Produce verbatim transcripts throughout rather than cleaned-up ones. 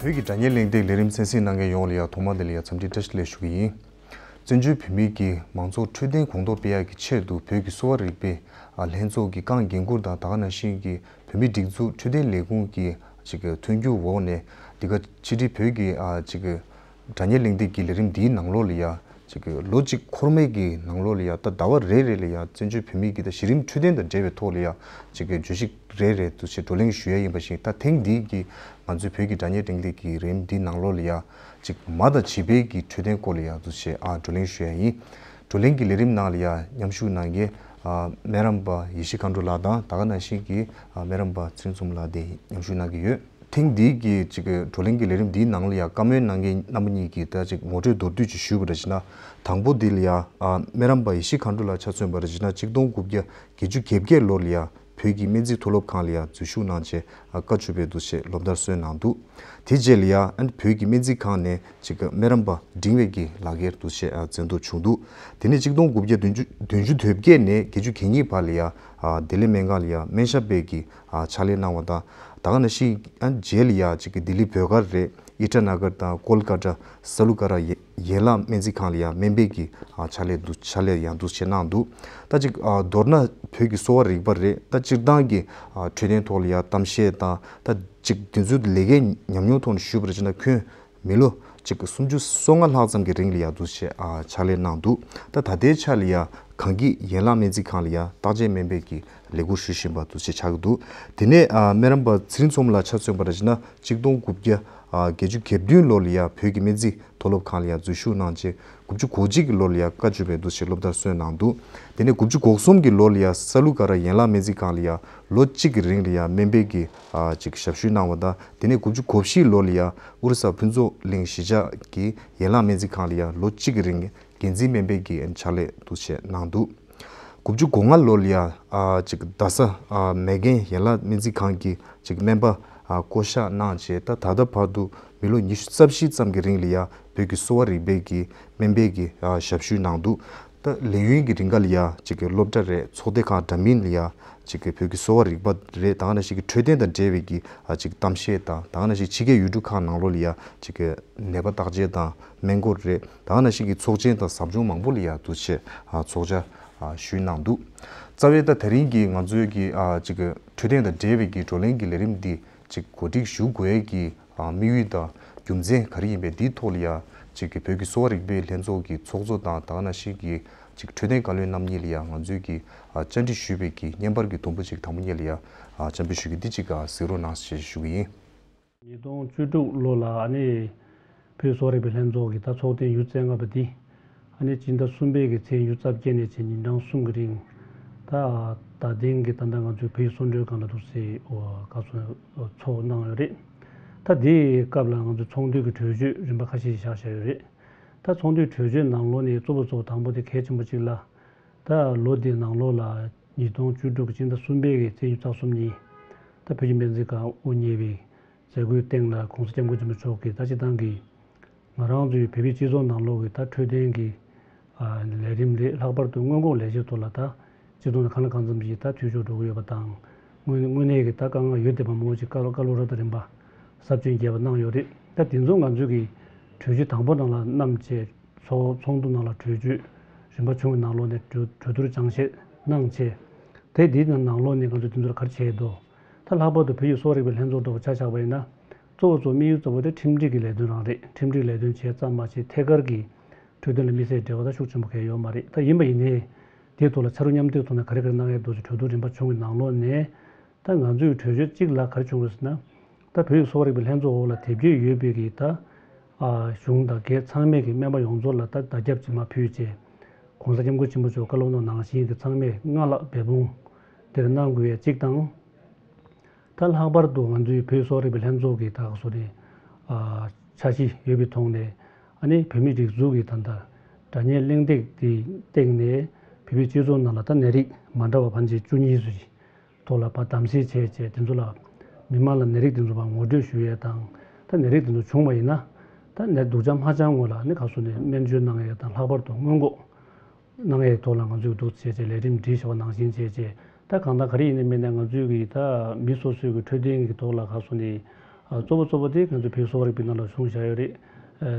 བོད་ཀྱི་སྒྲ་སྙན་གླེང་སྟེགས་ལས་རིམ་གསན་གཟིགས་གནང་མཁན་ཡོངས་ལ་ཡང་ཐོག་མ་དེ་ལ་ཡང་འཚམས་འདྲི་བཀྲ་ཤིས་བདེ་ལེགས་ཞུ་གི་ཡིན། བཙན་བྱོལ་བོད་མིའི་གི་མང་ཚོགས་འཕྲོད་བསྟེན་གོང་མཐོར་སྤེལ་ཡག་གི་ཆེད་དུ་བོད་ཀྱི་གསོ་བ་རིག་པའི་ཨ་ལྷན་ཚོགས་ཀྱི་རྐང་འགན་འཁུར་དང་ད་ག་ནང་བཞིན་གྱི་བོད་མིའི་སྒྲིག་འཛུགས་འཕྲོད་བསྟེན་ལས་ཁུངས་ཀྱི་ཅིག་མཐུན་འགྱུར་འོག་ནས་འདི་ག་ཕྱི་དྲིལ་བོད་ཀྱི་ཨ་ཅིག་སྒྲ་སྙན་གླེང་སྟེགས་ཀྱི་ལས་རིམ་འདིའི་ནང་ལོགས་ལ་ཡ་ཅིག་ལོ་གཅིག་འཁོར་མེད་ཀྱི་ནང་ལོགས་ལ་ཡ་ད་ཟླ་བ་རེ་རེ་ལ་ཡ་བཙན་བྱོལ་བོད་མིའི་གི་ད་གཞི་རིམ་འཕྲོད་བསྟེན་དང་འབྲེལ་བའི་ཐོག་ལ་ཡ་ཅིག་བརྗོད་གཞི་རེ་རེ་འདུག་ཅེས་བགྲོ་གླེང་ཞུ་ཡ་ཡིན་པ་བཞིན། ད་ཐེངས་འདིའི་གི་ང་ཚོའི་བོད་ཀྱི་སྒྲ་སྙན་གླེང་སྟེགས་ཀྱི་རིམ་འདིའི་ནང་ལོགས་ལ་ཡ་ཅིག་མ་དང་བྱིས་པའི་གི་འཕྲོད་བསྟེན་སྐོར་ལ་ཡ་འདུག་ཅེས་ཨ་བགྲོ་གླེང་ཞུ་ཡ་ཡིན། བགྲོ་གླེང་གི་ལས་རིམ་ནང་ལ་ཡ་མཉམ་ཞུགས་གནང་མཁན་ཨ་སྨན་རམས་པ་ཡེ་ཤེས་མཁའ་འགྲོ་ལགས་དང་ད་ག་ནང་བཞིན་གྱི་ཨ་སྨན་རམས་པ་ཚེ་རིང་མཚོ་མོ་ལགས་དེ་མཉམ་ཞུགས་གནང་གི་ཡོད། ཐེངས་འདིའི་གི་ཅིག་བགྲོ་གླེང་གི་ལས་རིམ་འདིའི་ནང་ལ་ཡང་བཀའ་མོལ་གནང་མཁན་རྣམ་པ་གཉིས་ཀྱིས་ད་ཅིག་ངོ་སྤྲོད་མདོར་བསྡུས་ཅིག་ཞུས་པ་རེད་ཅེ་ན། དང་པོ་འདི་ལ་ཡང་ཨ་སྨན་རམས་པ་ཡེ་ཤེས་མཁའ་འགྲོ་ལགས་ཆ་མཚོན་པ་རེད་ཅེ་ན། གཅིག་སྟོང་དགུ་བརྒྱ་བརྒྱད་ཅུ་གྱ་བརྒྱད་ལོ་ལ་ཡང་བོད་ཀྱི་སྨན་རྩིས་མཐོ་སློབ་ཁང་ལ་ཡང་འཛུལ་ཞུགས་གནང་བྱས་ཨ་བཀའ་བཅུ་པའི་འདུག་ཅེས་སློབ་མཐར་སོན་གནང་འདུག། དེ་རྗེས་ལ་ཡང་ཨ་བོད་ཀྱི་སྨན་རྩིས་ཁང་ནས་ཅིག་སྨན་རམས་པ་འབྲིང་བའི་གི་ལག་ཁྱེར་འདུག་ཅེས་ཨ་འཛིན་ཐོ་བྱུང་འདུག། དེ་ནས་གཅིག་སྟོང་དགུ་བརྒྱ་བདུན་ཅུ་དོན་བརྒྱད་ནས་བརྒྱད་ཅུ་གྱ་གཉིས་བར་ལ་ཡང་ཨ་ལྡི་ལི་སྨན་ཁང་ལ་ཡང་སྨན་ཞབས་པའི་གི་ཨ་ཕྱག་ལས་གནང་བ་དང་། ད་ག་ནང་བཞིན་ཨ་རྗེས་ལ་ཡ་ཅིག་གི་ལྡི་ལི་བོད་སྒར་རེད། ཨི་ཊ་ན་གར་དང་ཀོལ་ཀ་ཏ་སཱ་ལུ་ཀ་ར་ཡན་ཡན་ལག་སྨན་རྩིས་ཁང་ལ་ཡ་སྨན་པའི་གི་ཨ་ཕྱག་ལས་འདུག་ཕྱག་ལས་ཡང་འདུག་ཅེས་གནང་འདུག། ད་ཅིག་ཨ་མདོར་ན་བོད་ཀྱི་གསོ་བ་རིག་པ་རེད། ད་སྤྱིར་བཏང་གི་ཨ་འཕྲོད་བསྟེན་ཐོག་ལ་ཡ་གཏམ་བཤད་དང་ད་ཅིག་དེ་ཚོའི་ལས་ཀའི་ཉམས་མྱོང་ཐོག་ནས་ཞུས་པ་རེད་ཅེ་ན། ཁྱོན་མི་ལོ་གཅིག་སུམ་ཅུ་སོ་ལྔ་ལྷག་ཙམ་གྱི་རིང་ལ་ཡ་འདུག་ཅེས་ཨ་ཕྱག་ལས་གནང་འདུག། ད་ད་ལྟའི་ཆ་ལ་ཡ་གངས་སྐྱིད་ཡན་ལག་སྨན་རྩིས་ཁང་ལ་ཡ་བརྟག་དཔྱད་སྨན་པའི་གི་ལས་ཁུར་ཞུ་བཞིན་པ་འདུག་ཅེས་ཆགས་ཀྱི་འདུག། དེ་ནས་ཨ་སྨན་རམས་པ་ཚེ་རིང་མཚོ་མོ་ལགས་ཆ་མཚོན་པ་རེད་ཅེ་ན། གཅིག་སྟོང་དགུ་བརྒྱ་ཨ་བརྒྱད་ཅུ་གྱ་བདུན་ལོ་ལ་ཡ་བོད་ཀྱི་སྨན་རྩིས་མཐོ་སློབ་ཁང་ལ་ཡ་འཛུལ་ཞུགས་གནང་རྗེས་དགུ་བཅུ་གོ་གཅིག་གི་ལོ་ལ་ཡ་བཀའ་བཅུ་པའི་འདུག་ཅེས་སློབ་མཐར་སོན་གནང་འདུག། དེ་ནས་དགུ་བཅུ་གོ་གསུམ་གྱི་ལོ་ལ་ཡ་སཱ་ལུ་ཀ་ར་ཡན་ལག་སྨན་རྩིས་ཁང་ལ་ཡ་ལོ་གཅིག་གི་རིང་ལ་ཡ་སྨན་པའི་གི་ཨ་ཅིག་ཞབས་ཞུ་གནང་བ་དང་། དེ་ནས་དགུ་བཅུ་གོ་བཞི་ལོ་ལ་ཡ་ཨོ་རི་ས་ཕུན་ཚོགས་གླིང་གཞིས་ཆགས་ཀྱི་ཡན་ལག་སྨན་རྩིས་ཁང་ལ་ཡ་ལོ་གཅིག་གི་རིང་འགན་འཛིན་སྨན་པའི་གི་ཕྱག་ལས་འདུག་ཅེས་གནང་འདུག། དགུ་བཅུ་གོ་ལྔ་ལོ་ལ་ཡ་ཨ་ཅིག་རྡ་ས་ཨ་མེག་གྷན་ཡན་ལག་སྨན་རྩིས་ཁང་གི་ཅིག་སྨན་པ་ཨ་བསྐོ་གཞག་གནང་བྱས། ད་ད་ལྟ་བར་དུ་མི་ལོ་ཉི་ཤུ་རྩ་བཞི་ཙམ་གྱི་རིང་ལ་ཡ་བོད་ཀྱི་གསོ་བ་རིག་པའི་གི་སྨན་པའི་གི་ཨ་ཞབས་ཞུ་གནང་འདུག། ད་ལས་ཡུན་གྱི་རིང་ག་ལ་ཡ་ཅིག་གི་སློབ་གྲྭ་རེད། ཚོགས་སྡེ་ཁག་འདྲ་མིན་ལ་ཡ་ཅིག་གི་བོད་ཀྱི་གསོ་བ་རིག་པ་རེད། ད་ག་ནང་བཞིན་གྱི་འཕྲོད་བསྟེན་དང་འབྲེལ་བའི་གི་ཨ་ཅིག་གཏམ་བཤད་དང་། ད་ག་ནང་བཞིན་ཕྱི་རྒྱལ་ཡུལ་གྲུ་ཁག་ནང་ལོགས་ལ་ཡ་ཅིག་གི་ནད་པ་བརྟག་དཔྱད་དང་སྨན་སྐོར་རེད། ད་ག་ནང་བཞིན་གྱི་ཚོགས་ཆེན་དང་ཟབ་སྦྱོང་མང་པོ་ལ་ཡ་འདུག་ཅེས་ཨ་ཚོགས་བཅར་ཨ་ཞུས་གནང་འདུག། རྩ་བའི་ད་དེ་རིང་གི་ང་ཚོའི་གི་ཨ་ཅིག་གི་འཕྲོད་བསྟེན་དང་འབྲེལ་བའི་གི་བགྲོ་གླེང་གི་ལས་རིམ་འདི་ཅིག་གོ་སྒྲིག་ཞུ་དགོས་ཡས་ཀྱི་ཨ་དམིགས་ཡུལ་དང་རྒྱུ་མཚན་ག་རེ་ཡིན་པས། འདིའི་ཐོག་ལ་ཡ་ཅིག་གི་བོད་ཀྱི་གསོ་བ་རིག་པའི་ལྷན་ཚོགས་ཀྱི་ཚོགས་གཙོ་དང་ད་ག་ནང་བཞིན་གྱི་ཅིག་འཕྲོད་བསྟེན་བཀའ་བློན་རྣམ་གཉིས་ལ་ཡ་ང་ཚོའི་གི་ཨ་བཅར་འདྲི་ཞུས་པའི་གི་བརྙན་པར་གྱི་དུམ་བུ་ཅིག་དང་པོ་ཉིད་ལ་ཡ་ཨ་བཅར་འདྲི་ཞུ་གི་འདི་ཅིག་ཨ་གཟིགས་རོགས་གནང་ཞེས་ཞུ་གི་ཡིན། ཉིས་སྟོང་བཅུ་དྲུག་ལོ་ལ་ཨ་ནི་བོད་གསོ་བ་རིག་པའི་ལྷན་ཚོགས་ཀྱི་ད་ཚོགས་ཐེངས་ཉེར་ལྔ་པ་འདི་ཨ་ནི་སྤྱི་ཟླ་གསུམ་པའི་གི་ཚེས་ཉི་ཤུ་རྩ་བརྒྱད་ནས་བྱས་ཉིན་གྲངས་གསུམ་གྱི་རིང་། ད་ད་ཐེངས་ཀྱི་ད་ལྟ་ང་ཚོའི་བོད་ཀྱི་གསོ་མགྲོན་ཁང་ལ་འདུག་སེ་ཨོ་ག་ཚོད་ཚོགས་གནང་ཡོད་རེད། ད་དེའི་སྐབས་ལ་ང་ཚོའི་ཚོགས་འདུའི་གི་གྲོས་ཆོད་རིམ་པ་ཁ་ཤས་ཤིག་བཞག་བཞག་ཡོད་རེད། ད་ཚོགས་འདུའི་གྲོས་ཆོད་ནང་ལོགས་ནས་གཙོ་བོ་གཙོ་བོ་དང་པོ་དེ་གལ་ཆེན་པོ་གཅིག་ལ། ད་ལོ་འདིའི་ནང་ལོགས་ལ་ཉིས་སྟོང་བཅུ་དྲུག་གི་སྤྱི་ཟླ་གསུམ་པའི་གི་ཚེས་ཉི་ཤུ་རྩ་གསུམ་ཉིན། ད་བོད་ཀྱི་སྨན་རྩིས་ཁང་དབུ་བརྙེས་པའི་མཛད་སྒོའི་སྟེང་ལ་༸གོང་ས་༸སྐྱབས་མགོན་ཆེན་པོ་མཆོག་གིས་ད་སྤྱིར་བཏང་གི་ང་རང་ཚོའི་བོད་པའི་སྤྱི་ཚོགས་ནང་ལོགས་ཀྱི་ད་འཕྲོད་བསྟེན་གྱི་ཨ་ལས་རིམ་རེད། ལྷག་པར་དུ་སྔོན་འགོག་ལས་གཞིའི་ཐོག་ལ་ད་སྤྱི་ཚོགས་ནང་གང་ལ་གང་འཚམ་ཞིག་ད་འཐུས་ཤོར་འགྲོ་གི་ཡོད་པ་དང་། དངོས་དངོས་གནས་ཀྱི་ད་དཀའ་ངལ་ཡོད་བསྡད་པ་མང་པོ་ཞིག་བཀའ་སློབ་བཀའ་སློབ་རབ་དང་རིམ་པ་ཟབ་ཅིང་རྒྱས་པ་གནང་ཡོད་རེད། ད་དེ་ཚོ་ང་ཚོས་ཀྱི་གྲོས་གཞི་དང་པོ་ནང་ལ་བསྣམས་བྱས། ཚོགས་ཚོགས་འདུ་ནང་ལ་གྲོས་ཆོད་རིམ་པ་བྱུང་བའི་ནང་ལོགས་ནས་གྲོས་གྲོས་བསྡུར་སྦྱང་བཤད་གནང་བྱས། དེ་དེའི་ནང་ནང་ལོགས་ནས་ང་ཚོས་དེ་ཚོར་ག་རེ་བྱས་འདུག། ད་ལྷག་པར་དུ་བོད་ཀྱི་གསོ་བ་རིག་པའི་ལྷན་ཚོགས་འདྲ་བོ་ཆ་བཞག་པ་ཡིན་ན། གཙོ་བོ་གཙོ་དམིགས་ཡུལ་གཙོ་བོ་དེ་ཁྲིམས་སྒྲིག་གི་ལས་དོན་རང་རེད། ཁྲིམས་སྒྲིག་ལས་དོན་བྱས་ཙམ་མ་ཟད་ཐད་ཀར་གྱི་འཕྲོད་བསྟེན་ལ་དམིགས་བསལ་འབྲེལ་བ་ད་ཤུགས་ཆེན་པོ་གང་ཡང་ཡོད་མ་རེད། ད་ཡིན་པ་ཡིན་ནའི་དེའི་ཐོག་ལ་ཕྱག་རོགས་མཉམ་འདེགས་ཐོག་ནས་ག་རེ་ག་རེ་གནང་ཡས་འདུག་ཅེས་གྲོས་བསྡུར་རིམ་པ་བྱུང་བའི་ནང་ལོགས་ནས། ད་ང་ཚོའི་གྲོས་ཆོད་གཅིག་ལ་ག་རེ་བྱུང་རེད་ཟེར་ན། ད་བོད་ཀྱི་གསོ་བ་རིག་པའི་ལྷན་ཚོགས་འོག་ལ་དེབ་སྐྱེལ་ཡོད་པའི་གི་ད་ཨ་གཞུང་དང་སྒེར་ཚང་མས་ཀྱི་སྨན་པ་ཡོངས་རྫོགས་ལ་ད་བརྡ་ཁྱབ་ཅིག་མར་ཕུལ་བྱས། ༸གོང་ས་༸སྐྱབས་མགོན་ཆེན་པོ་མཆོག་བཀའ་སློབ་གནང་ནང་བཞིན་གྱི་ཚང་མས་སྔར་ལྷག་འབད་འབུངས་དེར་གནང་དགོས་ཡ་གཅིག་དང་། ད་ལྷག་པར་དུ་ང་ཚོའི་བོད་གསོ་བ་རིག་པའི་ལྷན་ཚོགས་ཀྱི་ད་ག་སོ་རེད། ཨ་འཆར་གཞི་ཡོད་པའི་ཐོག་ནས། ཨ་ནི་བོད་མིའི་སྒྲིག་འཛུགས་ཀྱི་ད་ལྟ་སྒྲ་སྙན་གླེང་སྟེགས་དེའི་སྟེང་ནས་བོད་པའི་སྤྱི་ཚོགས་ནང་ལ་ད་ནད་རིགས་མ་འདྲ་བ་ཕལ་ཆེར་བཅུ་གཉིས་ཙམ་ཞིག་ཐོག་ལ་ཕར་དམ་སེལ་བྱས་བྱས། དེ་ཚོ་ལ་མི་མང་ལ་ནད་རིགས་དེ་ཚོ་ཕར་ངོ་སྤྲོད་ཞུ་ཡས་དང་། ད་ནད་རིགས་དེ་ཚོ་བྱུང་བ་ཡིན་ན། ད་ནད་སྡུག་ཅག་སྨྲ་བྱ་ངོ་ལ་ནི་ག་སོ་ནས་སྨན་བཅོས་གནང་ཡས་དང་། ལྷག་པར་དུ་སྔོན་འགོག་གནང་ཡས་ཐོག་ལ་ང་ཚོས་འདུག་བྱས་བྱས་ལས་རིམ་སྒྲིག་བཞག་པ་ནང་བཞིན་བྱས་བྱས། ད་གང་ལྟར་ག་རེ་ཡིན་ནའི་མིན་ནའི་ང་ཚོས་ཀྱི་ད་མི་སོ་སོའི་གི་འཕྲོད་བསྟེན་གྱི་ཐོག་ལ་ག་སོ་ནས་ གཙོ་བོ་གཙོ་བོ་དེ་ང་ཚོ་བོད་གསོ་བ་རིག་པའི་ནང་ལ་གསུངས་བཞག་ཡོད་རེད།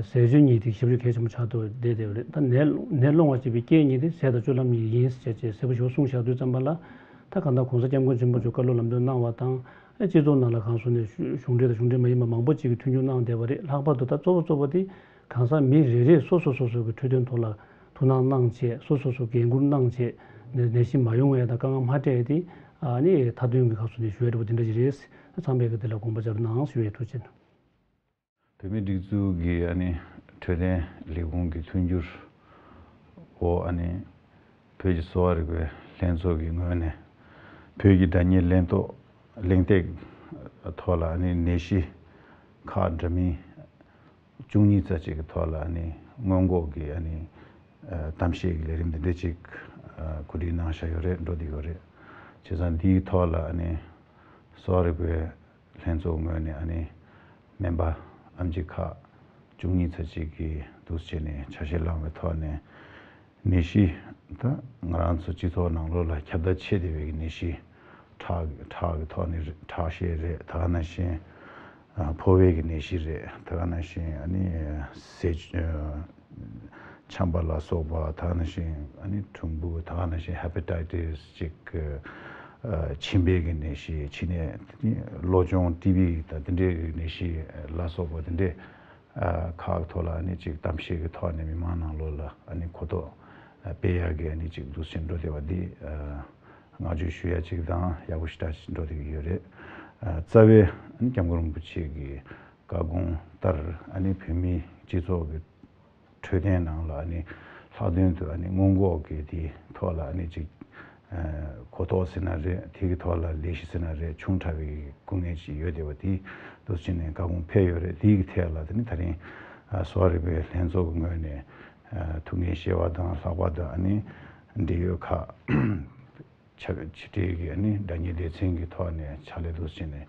ཟས་སྤྱོད་གཉིས་དེ་ཞབས་ཞུ་གལ་ཆེན་པོ་ཆགས་འདུག་བསྡད་བསྡད་ཡོད་རེད། ད་ནད་ནད་སློང་བ་བྱེད་པའི་རྐྱེན་གཉིས་དེ་ཟས་དང་སྤྱོད་ལམ་གཉིས་ཡིན་ཟེར་བྱས་གསལ་པོ་ཞིག་གསུངས་བཞག་དུས་ཙམ་པ་ལ། ད་གང་ལྟར་༸གོང་ས་༸སྐྱབས་མགོན་ཆེན་པོ་མཆོག་བཀའ་སློབ་ལམ་སྟོན་གནང་བ་དང་། སྤྱི་ཚོགས་ནང་ལ་གང་སོང་ནས་གཞུང་འབྲེལ་དང་གཞུང་འབྲེལ་མ་ཡིན་པ་མང་པོ་ཅིག་གིས་མཐུན་འགྱུར་གནང་བསྡད་པ་རེད། ལྷག་པར་དུ་ད་གཙོ་བོ་གཙོ་བོ་དེ། གང་ཟག་མི་རེ་རེས་སོ་སོ་སོ་སོ་གི་འཕྲོད་བསྟེན་ཐོག་ལ་ཐུགས་སྣང་གནང་བྱས། སོ་སོ་སོ་འགན་འཁུར་གནང་བྱས། ནད་ནད་གཞི་མ་ཡོང་བའི་དང་དཀའ་ངལ་མ་འཕྲད་དེ། ཨ་ནི་མཐའ་དོན་གྱི་ཁ་སོ་ནས་ཞུ་ཡ་འདྲ་པོ་དེ་འདྲ་ཞིག་རེད། ཚང་མས་ཀྱི་དེ་ལ་དགོངས་པ་འཇགས་གནང་ཞུ་ཡས། ཐུགས་རྗེ་ཆེ་གནང་། བོད་མིའི་སྒྲིག་འཛུགས་ཀྱི་ཨ་ནི་འཕྲོད་བསྟེན་ལས་ཁུངས་ཀྱི་མཐུན་འགྱུར་འོག་ཨ་ནི་བོད་ཀྱི་གསོ་བ་རིག་པའི་ལྷན་ཚོགས་ཀྱི་ངོས་ནས་བོད་ཀྱི་སྒྲ་སྙན་གླེང་ཐོག་གླེང་སྟེགས་ཐོག་ལ་ཨ་ནི་ནད་གཞི་ཁག་འདྲ་མིན་བཅུ་གཉིས་ཙམ་ཅིག་གི་ཐོག་ལ་ཨ་ནི་སྔོན་འགོག་གི་ཨ་ནི་གཏམ་བཤད་ཀྱི་ལས་རིམ་འདི་འདྲ་ཅིག་གོ་སྒྲིག་གནང་བཞག་ཡོད་རེད། འགྲོ་བསྡད་ཡོད་རེད། བྱས་ཙང་འདིའི་ཐོག་ལ་ཨ་ནི་གསོ་བ་རིག་པའི་ལྷན་ཚོགས་ངོས་ནས་ཨ་ནི་སྨན་པ་ཨེམ་ཆི་ཁག་བཅུ་གཉིས་ཙམ་ཅིག་གིས་འདུག་སེ་བྱས་ནས་ཆ་ཤས་བླངས་པའི་ཐོག་ནས་ནད་གཞི་ད་ང་རང་ཚོ་སྤྱི་ཚོགས་ནང་ལོགས་ལ་ཁྱབ་གདལ་ཆེ་བསྡད་པའི་ནད་གཞི། ཁྲག་ཁྲག་གི་ཐོག་ནས་རེད། ཁྲག་ཤེད་རེད། ད་ག་ནང་བཞིན་ཕོ་བའི་གི་ནད་གཞི་རེད། ད་ག་ནང་བཞིན་ཨ་ནི་ཟས། ཆམ་པ་ལ་སོགས་པ། ད་ག་ནང་བཞིན་ཨ་ནི་གྲུམ་བུ། ད་ག་ནང་བཞིན་ཧེ་པ་ཊའི་ཊི་སི་ཅིག་གི་མཆིན་པའི་གི་ནད་གཞི། ཕྱི་ནས་གློ་གཅོང་ཊི་བི་དང་དེ་འདྲའི་གི་ནད་གཞི་ལ་སོགས་པ་དེ་འདྲའི་ཁག་གི་ཐོག་ལ་ཨ་ནི་ཅིག་གཏམ་བཤད་ཀྱི་ཐོག་ནས་མི་མང་ནང་ལོགས་ལ་ཨ་ནི་གོ་རྟོགས་སྤེལ་ཡག་གི་ཨ་ནི་ཅིག་འདུག་སེ་འགྲོ་བསྡད་པ་འདི་བསྔགས་བརྗོད་ཞུ་ཡ་ཅིག་དང་ཡག་པོ་ཞེ་དྲག་ཅིག་འགྲོ་བསྡད་ཀྱི་ཡོད་རེད། རྩ་བའི་ཨ་ནི་སྐྱབས་མགོན་རིན་པོ་ཆེ་གི་བཀའ་དགོངས་ལྟར་ཨ་ནི་བོད་མིའི་སྤྱི་ཚོགས་ཀྱི་འཕྲོད་བསྟེན་ནང་ལ་ཨ་ནི་ལྷག་དོན་དུ་ཨ་ནི་སྔོན་འགོག་གི་དེའི་ཐོག་ལ་ཨ་ནི་ཅིག་གོ་རྟོགས་ཟེར་ན་རེད། དེ་གི་ཐོག་ལ་ལས་གཞི་ཟེར་ན་རེད། ཆུང་དྲགས་པའི་སྐུ་ངལ་ཅིག་ཡོད་བསྡད་པ་དེ་འདུག་སེ་བྱས་ནས་བཀའ་དགོངས་ཕེབས་ཡོད་རེད། དེ་གི་ཐད་ལ་དེ་ནི་ད་རིང་གསོ་བ་རིག་པའི་ལྷན་ཚོགས་ཀྱི་ངོས་ནས་ཐུགས་འགན་བཞེས་པ་དང་། ལྷག་པར་དུ་ཨ་ནི་འབྲེལ་ཡོད་ཁག་ཕྱི་ཕྱི་འབྲེལ་གྱི་ཨ་ནི་སྒྲ་སྙན་སྡེ་ཚན་གྱི་ཐོག་ནས་ཕྱག་ལས་འདུག་སེ་བྱས་ནས་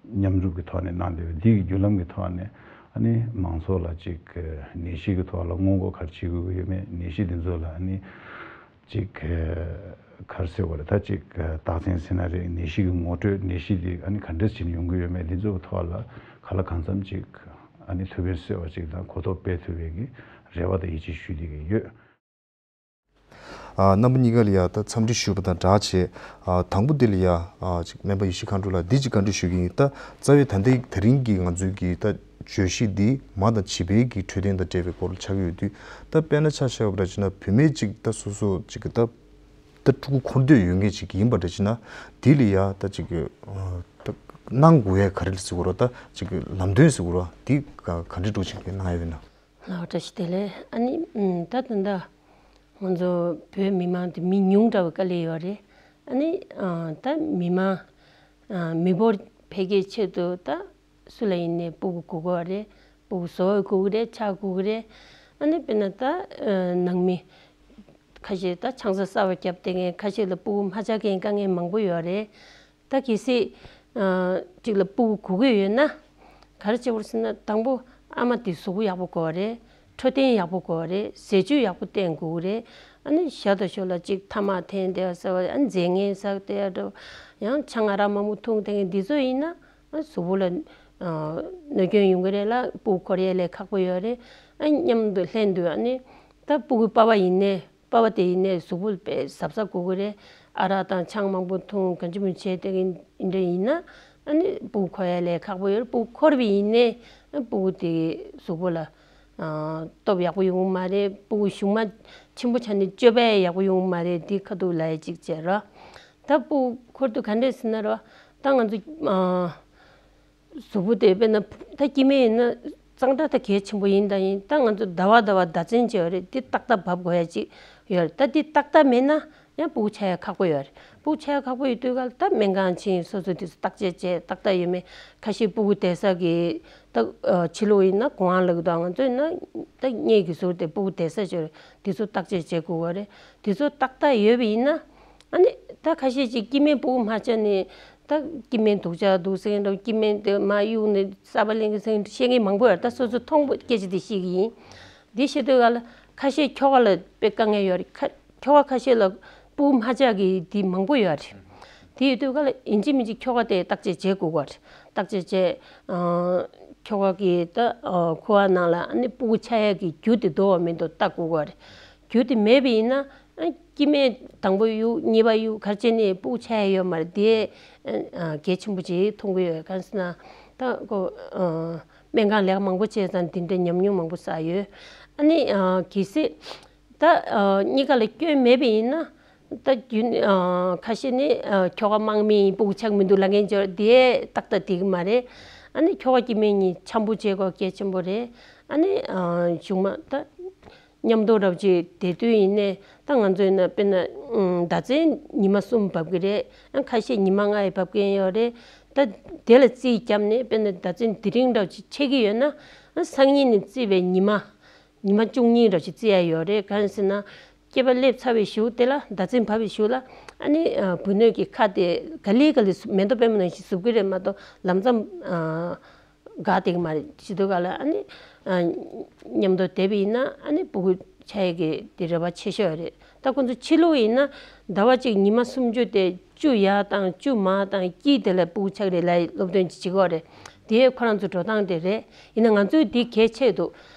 མཉམ་རུབ་ཀྱི་ཐོག་ནས་གནང་བསྡད་པའི་འདི་གི་བརྒྱུད་ལམ་གྱི་ཐོག་ནས་ཨ་ནི་མང་ཚོགས་ལ་ཅིག་ནད་གཞི་གི་ཐོག་ལ་སྔོན་འགོག་ག་རེ་བྱེད་དགོས་ཀྱི་ཡོད་མེད། ནད་གཞི་འདི་ཚོ་ལ་ཨ་ནི་ཅིག་ག་རེ་ཟེར་དགོས་རེད། ད་ཅིག་རྟགས་མཚན་ཟེར་ན་རེད། ནད་གཞི་གི་ངོ་སྤྲོད། ནད་གཞི་འདི་ཨ་ནི་ག་འདྲས་བྱས་ནས་ཡོང་གི་ཡོད་མེད། འདི་ཚོ་གི་ཐོག་ལ་གང་ལ་གང་འཚམ་ཅིག་ཨ་ནི་ཐུགས་ཕན་གསོས་པ་ཅིག་དང་གོ་རྟོགས་སྤེལ་ཐུབ་པའི་གི་རེ་བ་དང་ཡིད་ཆེས་ཞུ་བསྡད་ཀྱི་ཡོད། ཨ་རྣམ་པ་གཉིས་ཀ་ལ་ཡ་ད་འཚམས་འདྲི་ཞུས་པ་དང་སྦྲགས་བྱས། ཨ་དང་པོ་འདི་ལ་ཡ་ཨ་ཅིག་སྨན་པ་ཡེ་ཤེས་མཁའ་འགྲོ་ལགས་འདི་ཅིག་བཀའ་འདྲི་ཞུ་གི་ཡིན། ད་རྩ་བའི་ད་ལྟའི་དེ་རིང་གི་ང་ཚོའི་གི་ད་བརྗོད་གཞི་འདི་མ་དང་བྱིས་པའི་གི་འཕྲོད་བསྟེན་དང་འབྲེལ་བའི་སྐོར་ལ་ཆགས་ཀྱི་ཡོད་དུས། ད་དཔེར་ན་ཆ་བཞག་པ་འདྲ་བྱས་ན་བུད་མེད་ཅིག་ད་སོ་སོ་ཅིག་གི་ད་ད་ཕྲུ་གུ་འཁོར་འདོད་ཡོད་མཁན་ཅིག་ཡིན་པ་འདྲ་བྱས་ན་འདི་ལ་ཡ་ད་ཅིག་གི་ཨ་ད་གནང་དགོས་ཡ་ག་རེ་ཟེར་དགོས་རེད། ད་ཅིག་གི་ལམ་སྟོན་ཟེར་དགོས་རེད། འདི་ག་ག་འདྲ་འདྲ་ཅིག་གནང་ཡ་ཡོད་ན། ལགས་བཀྲ་ཤིས་བདེ་ལེགས། ཨ་ནི་ཨམ་ད་ད་ལྟ་ང་ཚོ་བོད་མི་མང་དེ་མི་ཉུང་དྲགས་པའི་དཀའ་ལས་ཡོད་རེད། ཨ་ནི་ཨ་ད་མི་མང་ཨ་མི་འབོར་འཕེལ་རྒྱས་ཆེད་དུ་ད་སུ་ལ་ཡིན་ནའི་སྤུ་གུ་དགོས་ཀྱི་རེད། སྤུ་གུ་བཟོ་བ་དགོས་ཀྱི་རེད། ཆགས་དགོས་ཀྱི་རེད། ཨ་ནི་དཔེར་ན་ད་ཨ་ནང་མི་ཁ་ཤས་ད་ཆང་ས་གསར་པ་བརྒྱབ་བསྡད་མཁན། ཁ་ཤས་ལ་སྤུ་གུ་མ་ཆགས་མཁན་དཀའ་ངལ་མང་པོ་ཡོད་རེད། ད་གལ་སྲིད་ཨ་གཅིག་ལ་སྤུ་གུ་དགོས་ཀྱི་ཡོད་ན་ག་རེ་བྱེད་དགོས་ཟེར་ན། དང་པོ་ཨ་མ་དེ་གཟུགས་པོ་ཡག་པོ་དགོས་པ་རེད། འཕྲོད་བསྟེན་ཡག་པོ་དགོས་པ་རེད། ཟས་བཅུད་ཡག་པོ་བསྟེན་དགོས་ཀྱི་རེད། ཨ་ནི་ཞག་དང་ཞོགས་ལ་གཅིག་ཐ་མག་འཐེན་བསྡད་ཡ་ཟེར་བ། ཨ་ནི་རྫས་ངན་ཟ་བསྡད་ཡ་འདྲ་བོ། ཡང་ཆང་ཨ་རག་མང་པོ་འཐུང་བསྡད་མཁན་འདི་ཚོ་ཡིན་ན་ཨ་གཟུགས་པོ་ལ་ཨ་གནོད་སྐྱོན་ཡོང་གི་རེད་ལ། སྤུ་གུ་འཁོར་ཡ་ལས་ཁག་པོ་ཡོད་རེད། ཨ་ནི་མཉམ་དུ་ལྷན་དུ་ཨ་ནི་ད་སྤུ་གུ་པ་ཕ་ཡིན་ནའི། པ་ཕ་དེ་ཡིན་ནའི་གཟུགས་པོ་དཔེ་གཟབ་གཟབ་དགོས་ཀྱི་རེད། ཨ་རག་དང་ཆང་མང་པོ་འཐུང་གང་ཅི་མོ་བྱས་དེ་གི་འདྲ་ཡིན་ན་ཨ་ནི་སྤུ་གུ་འཁོར་ཡ་ལས་ཁག་པོ་ཡོད་རེད། སྤུ་གུ་འཁོར་བ་ཡིན་ནའི་ཨ་སྤུ་གུ་དེ་གཟུགས་པོ་ལ་ཨ་སྟོབས་ཡག་པོ་ཡོང་གི་མ་རེད། སྤུ་གུ་གཞུག་མ་ཆེན་པོ་ཆགས་ནས་སྤྱོད་པ་ཡག་པོ་ཡོང་གི་མ་རེད། འདི་ཁ་ཐུག་ལབ་ཡ་གཅིག་བྱས་ར། ད་སྤུ་གུ་འཁོར་དུས་ག་འདྲས་ཟེར་ན་ར། ད་ང་ཚོ་ཨ། གཟུགས་པོ་དེ་དཔེར་ན་ད་སྐྱེ་དམན་ཡིན་ན་གཙང་སྦྲ་ད་གལ་ཆེན་པོ་ཡིན་དང་ཡིན། ད་ང་ཚོ་ཟླ་བ་ཟླ་བ་ཟླ་མཚན་བྱས་པ་རེད། དེ་ཏག་ཏག་འབབ་དགོས་ཡ་ཅིག་ཡོད་རེད། ད་དེ་ཏག་ཏག་མེད་ན་ཡང་སྤུ་གུ་ཆགས་ཡ་ཁག་པོ་ཡོད་རེད། སྤུ་གུ་ཆགས་ཡ་ཁག་པོ་ཡོད་དུས་ག་ལ་ད་སྨན་ཁང་ཕྱིན། སོ་སོ་དེ་ཚོ་བརྟག་དཔྱད་བྱས། ཏག་ཏག་ཡོད་མེད། ཁ་ཤས་སྤུ་གུ་བསྡད་ས་གི་ད་ཕྱི་ལོགས་ཡིན་ན་གོང་ལ་གི་ད་ང་ཚོ་ཡིན་ན་ད་སྔས་ཀྱི་ཟུར་དེ་སྤུ་གུ་བསྡད་ས་ཅིག་ཡོད་རེད། དེ་ཚོ་བརྟག་དཔྱད་བྱེད་དགོས་པ་རེད། དེ་ཚོ་ཏག་ཏག་ཡོད་པ་ཡིན་ན། ཨ་ནི་ད་ཁ་ཤས་ཅིག་སྐྱེ་དམན་སྤུ་གུ་མ་ཆགས་ནས་ད་སྐྱེ་དམན་སྡུག་ཅག་འདུག་ཟེར་མཁན་འདྲ་བོ། སྐྱེ་དམན་དེ་མར་གཡུགས་ནས་གསར་པ་ལེན་གི་ཟེར་མཁན་བཤད་མཁན་མང་པོ་ཡོད་རེད། ད་སོ་སོ་མཐོང་པོ་སྐད་ཆ་དེ་བཤད་གི་ཡིན། འདི་བཤད་དུས་ག་ལ་ཁ་ཤས་ཁྱོ་ག་ལ་དཔེ་དཀའ་ངལ་ཡོད་རེད། ཁ་ཁྱོ་ག་ཁ་ཤས་ལ་སྤུ་གུ་མ་ཆགས་གི་དེ་མང་པོ་ཡོད་རེད། དེ་ཡོད་དུས་ག་ལ་ཡིན་གཅིག་མིན་གཅིག་ཁྱོ་ག་དེ་བརྟག་དཔྱད་བྱེད་དགོས་ཀྱི་རེད། བརྟག་དཔྱད་བྱས། ཨ། ཁྱོ་ག་གི་ད། ཨ། ཁུ་བ་ནང་ལ་ཨ་ནི་སྤུ་གུ་ཆགས་ཡག་གི་རྒྱུ་དེ་འདུག་བ་མི་འདུག་བལྟ་དགོས་ཀྱི་རེད། རྒྱུ་དེ་མེད་པ་ཡིན་ན། ཨ། སྐྱེ་དམན་དང་པོ་གཡུག་གཉིས་པ་གཡུག་ག་རེ་བྱས་ནས་སྤུ་གུ་ཆགས་ཡག་ཡོད་མ་རེད། དེ། ཨ། གལ་ཆེན་པོ་ཅིག་མཐོང་གི་ཡོད། གང་ཟེར་ན། ད་ཁོ། ཨ། སྨན་ཁང་ལས་ཀ་མང་པོ་བྱས་ཙང་དེ་འདྲའི་ཉམས་མྱོང་མང་པོ་བསགས་ཡོད། ཨ་ནི། ཨ། གལ་སྲིད་ད། ཨ། གཉིས་ཀ་ལ་སྐྱོན་མེད་པ་ཡིན་ན། ད་རྒྱུན། ཨ། ཁ་ཤས་ནི། ཨ། ཁྱོ་ག་དམངས་མེད་ཡིན་སྤུ་གུ་ཆགས་མི་འདུག་ལབ་མཁན་ཅིག་ཡོད་རེད། དེ་ཏག་ཏག་འགྲིག་གི་མ་རེད། ཨ་ནི་ཁྱོ་ག་སྐྱེ་དམན་གཉིས་འཆམ་པོ་བྱེད་དགོས་གལ་ཆེན་པོ་རེད། ཨ་ནི། ཨ། གཞུག་མ་ད་མཉམ་དུ་རོབ་ཅིག་བསྡད་དུས་ཡིན་ནའི་ད་ང་ཚོ་ཡིན་ན་དཔེར་ན། ཨ། ཟླ་མཚན་ཉི་མ་གསུམ་བབས་ཀྱི་རེད། ཨ། ཁ་ཤས་ཉི་མ་ལྔ་ཡི་བབས་མཁན་ཡོད་རེད། ད་དེ་ལ་རྩིས་བརྒྱབ་ནས་དཔེར་ན་ཟླ་མཚན་དེ་རིང་འདྲ་བོ་ཅིག་ཆད་ཀྱི་ཡོད་ན། ཨ། སང་ཉིན་ནས་བརྩིས་པའི་ཉི་མ། ཉི་མ་བཅུ་གཉིས་འདྲ་ཞིག་བརྩི་ཡ་ཡོད་རེད། གང་ཟེར་ན། སྐྱེས་པ་སླེབས་ཚར་བའི་གཞུག་དེ་ལ་ཟླ་མཚན་བབས་པའི་གཞུག་ལ། ཨ་ནི། ཨ། འབུ་སྣོད་ཀྱི་ཁ་དེ་ག་ལེ་ག་ལེ་ཟུབ། མེ་ཏོག་པད་མ་ནང་བཞིན་ཟུབ་ཀྱི་རེད་མ་གཏོགས་ལམ་སང་། ཨ། འགག་བསྡད་ཀྱི་མ་རེད། བྱེད་དུས་ག་ལ་ཨ་ནི། ཨ། མཉམ་དུ་བསྡད་པ་ཡིན་ན་ཨ་ནི་སྤུ་གུ་ཆགས་ཡས་ཀྱི་དེ་རེ་བ་ཆེ་ཤོས་རེད། ད་ཁོང་ཚོ་ཕྱི་ལུགས་ཡིན་ན་ཟླ་བ་གཅིག་ཉི་མ་སུམ་ཅུ་དེ་བཅུ་ཡར་བཏང་བཅུ་མར་བཏང་དཀྱིལ་དེ་ལ་སྤུ་གུ་ཆགས་རེད་ལབ་སློབ་སྟོན་ཅིག་བྱེད་ཀྱི་ཡོད་རེད། དེ་ཁོ་རང་ཚོ་འགྲོ་སྟངས་དེ་རེད། ཡིན་ན་ང་ཚོས་དེ་གལ་ཆེ་འདུག་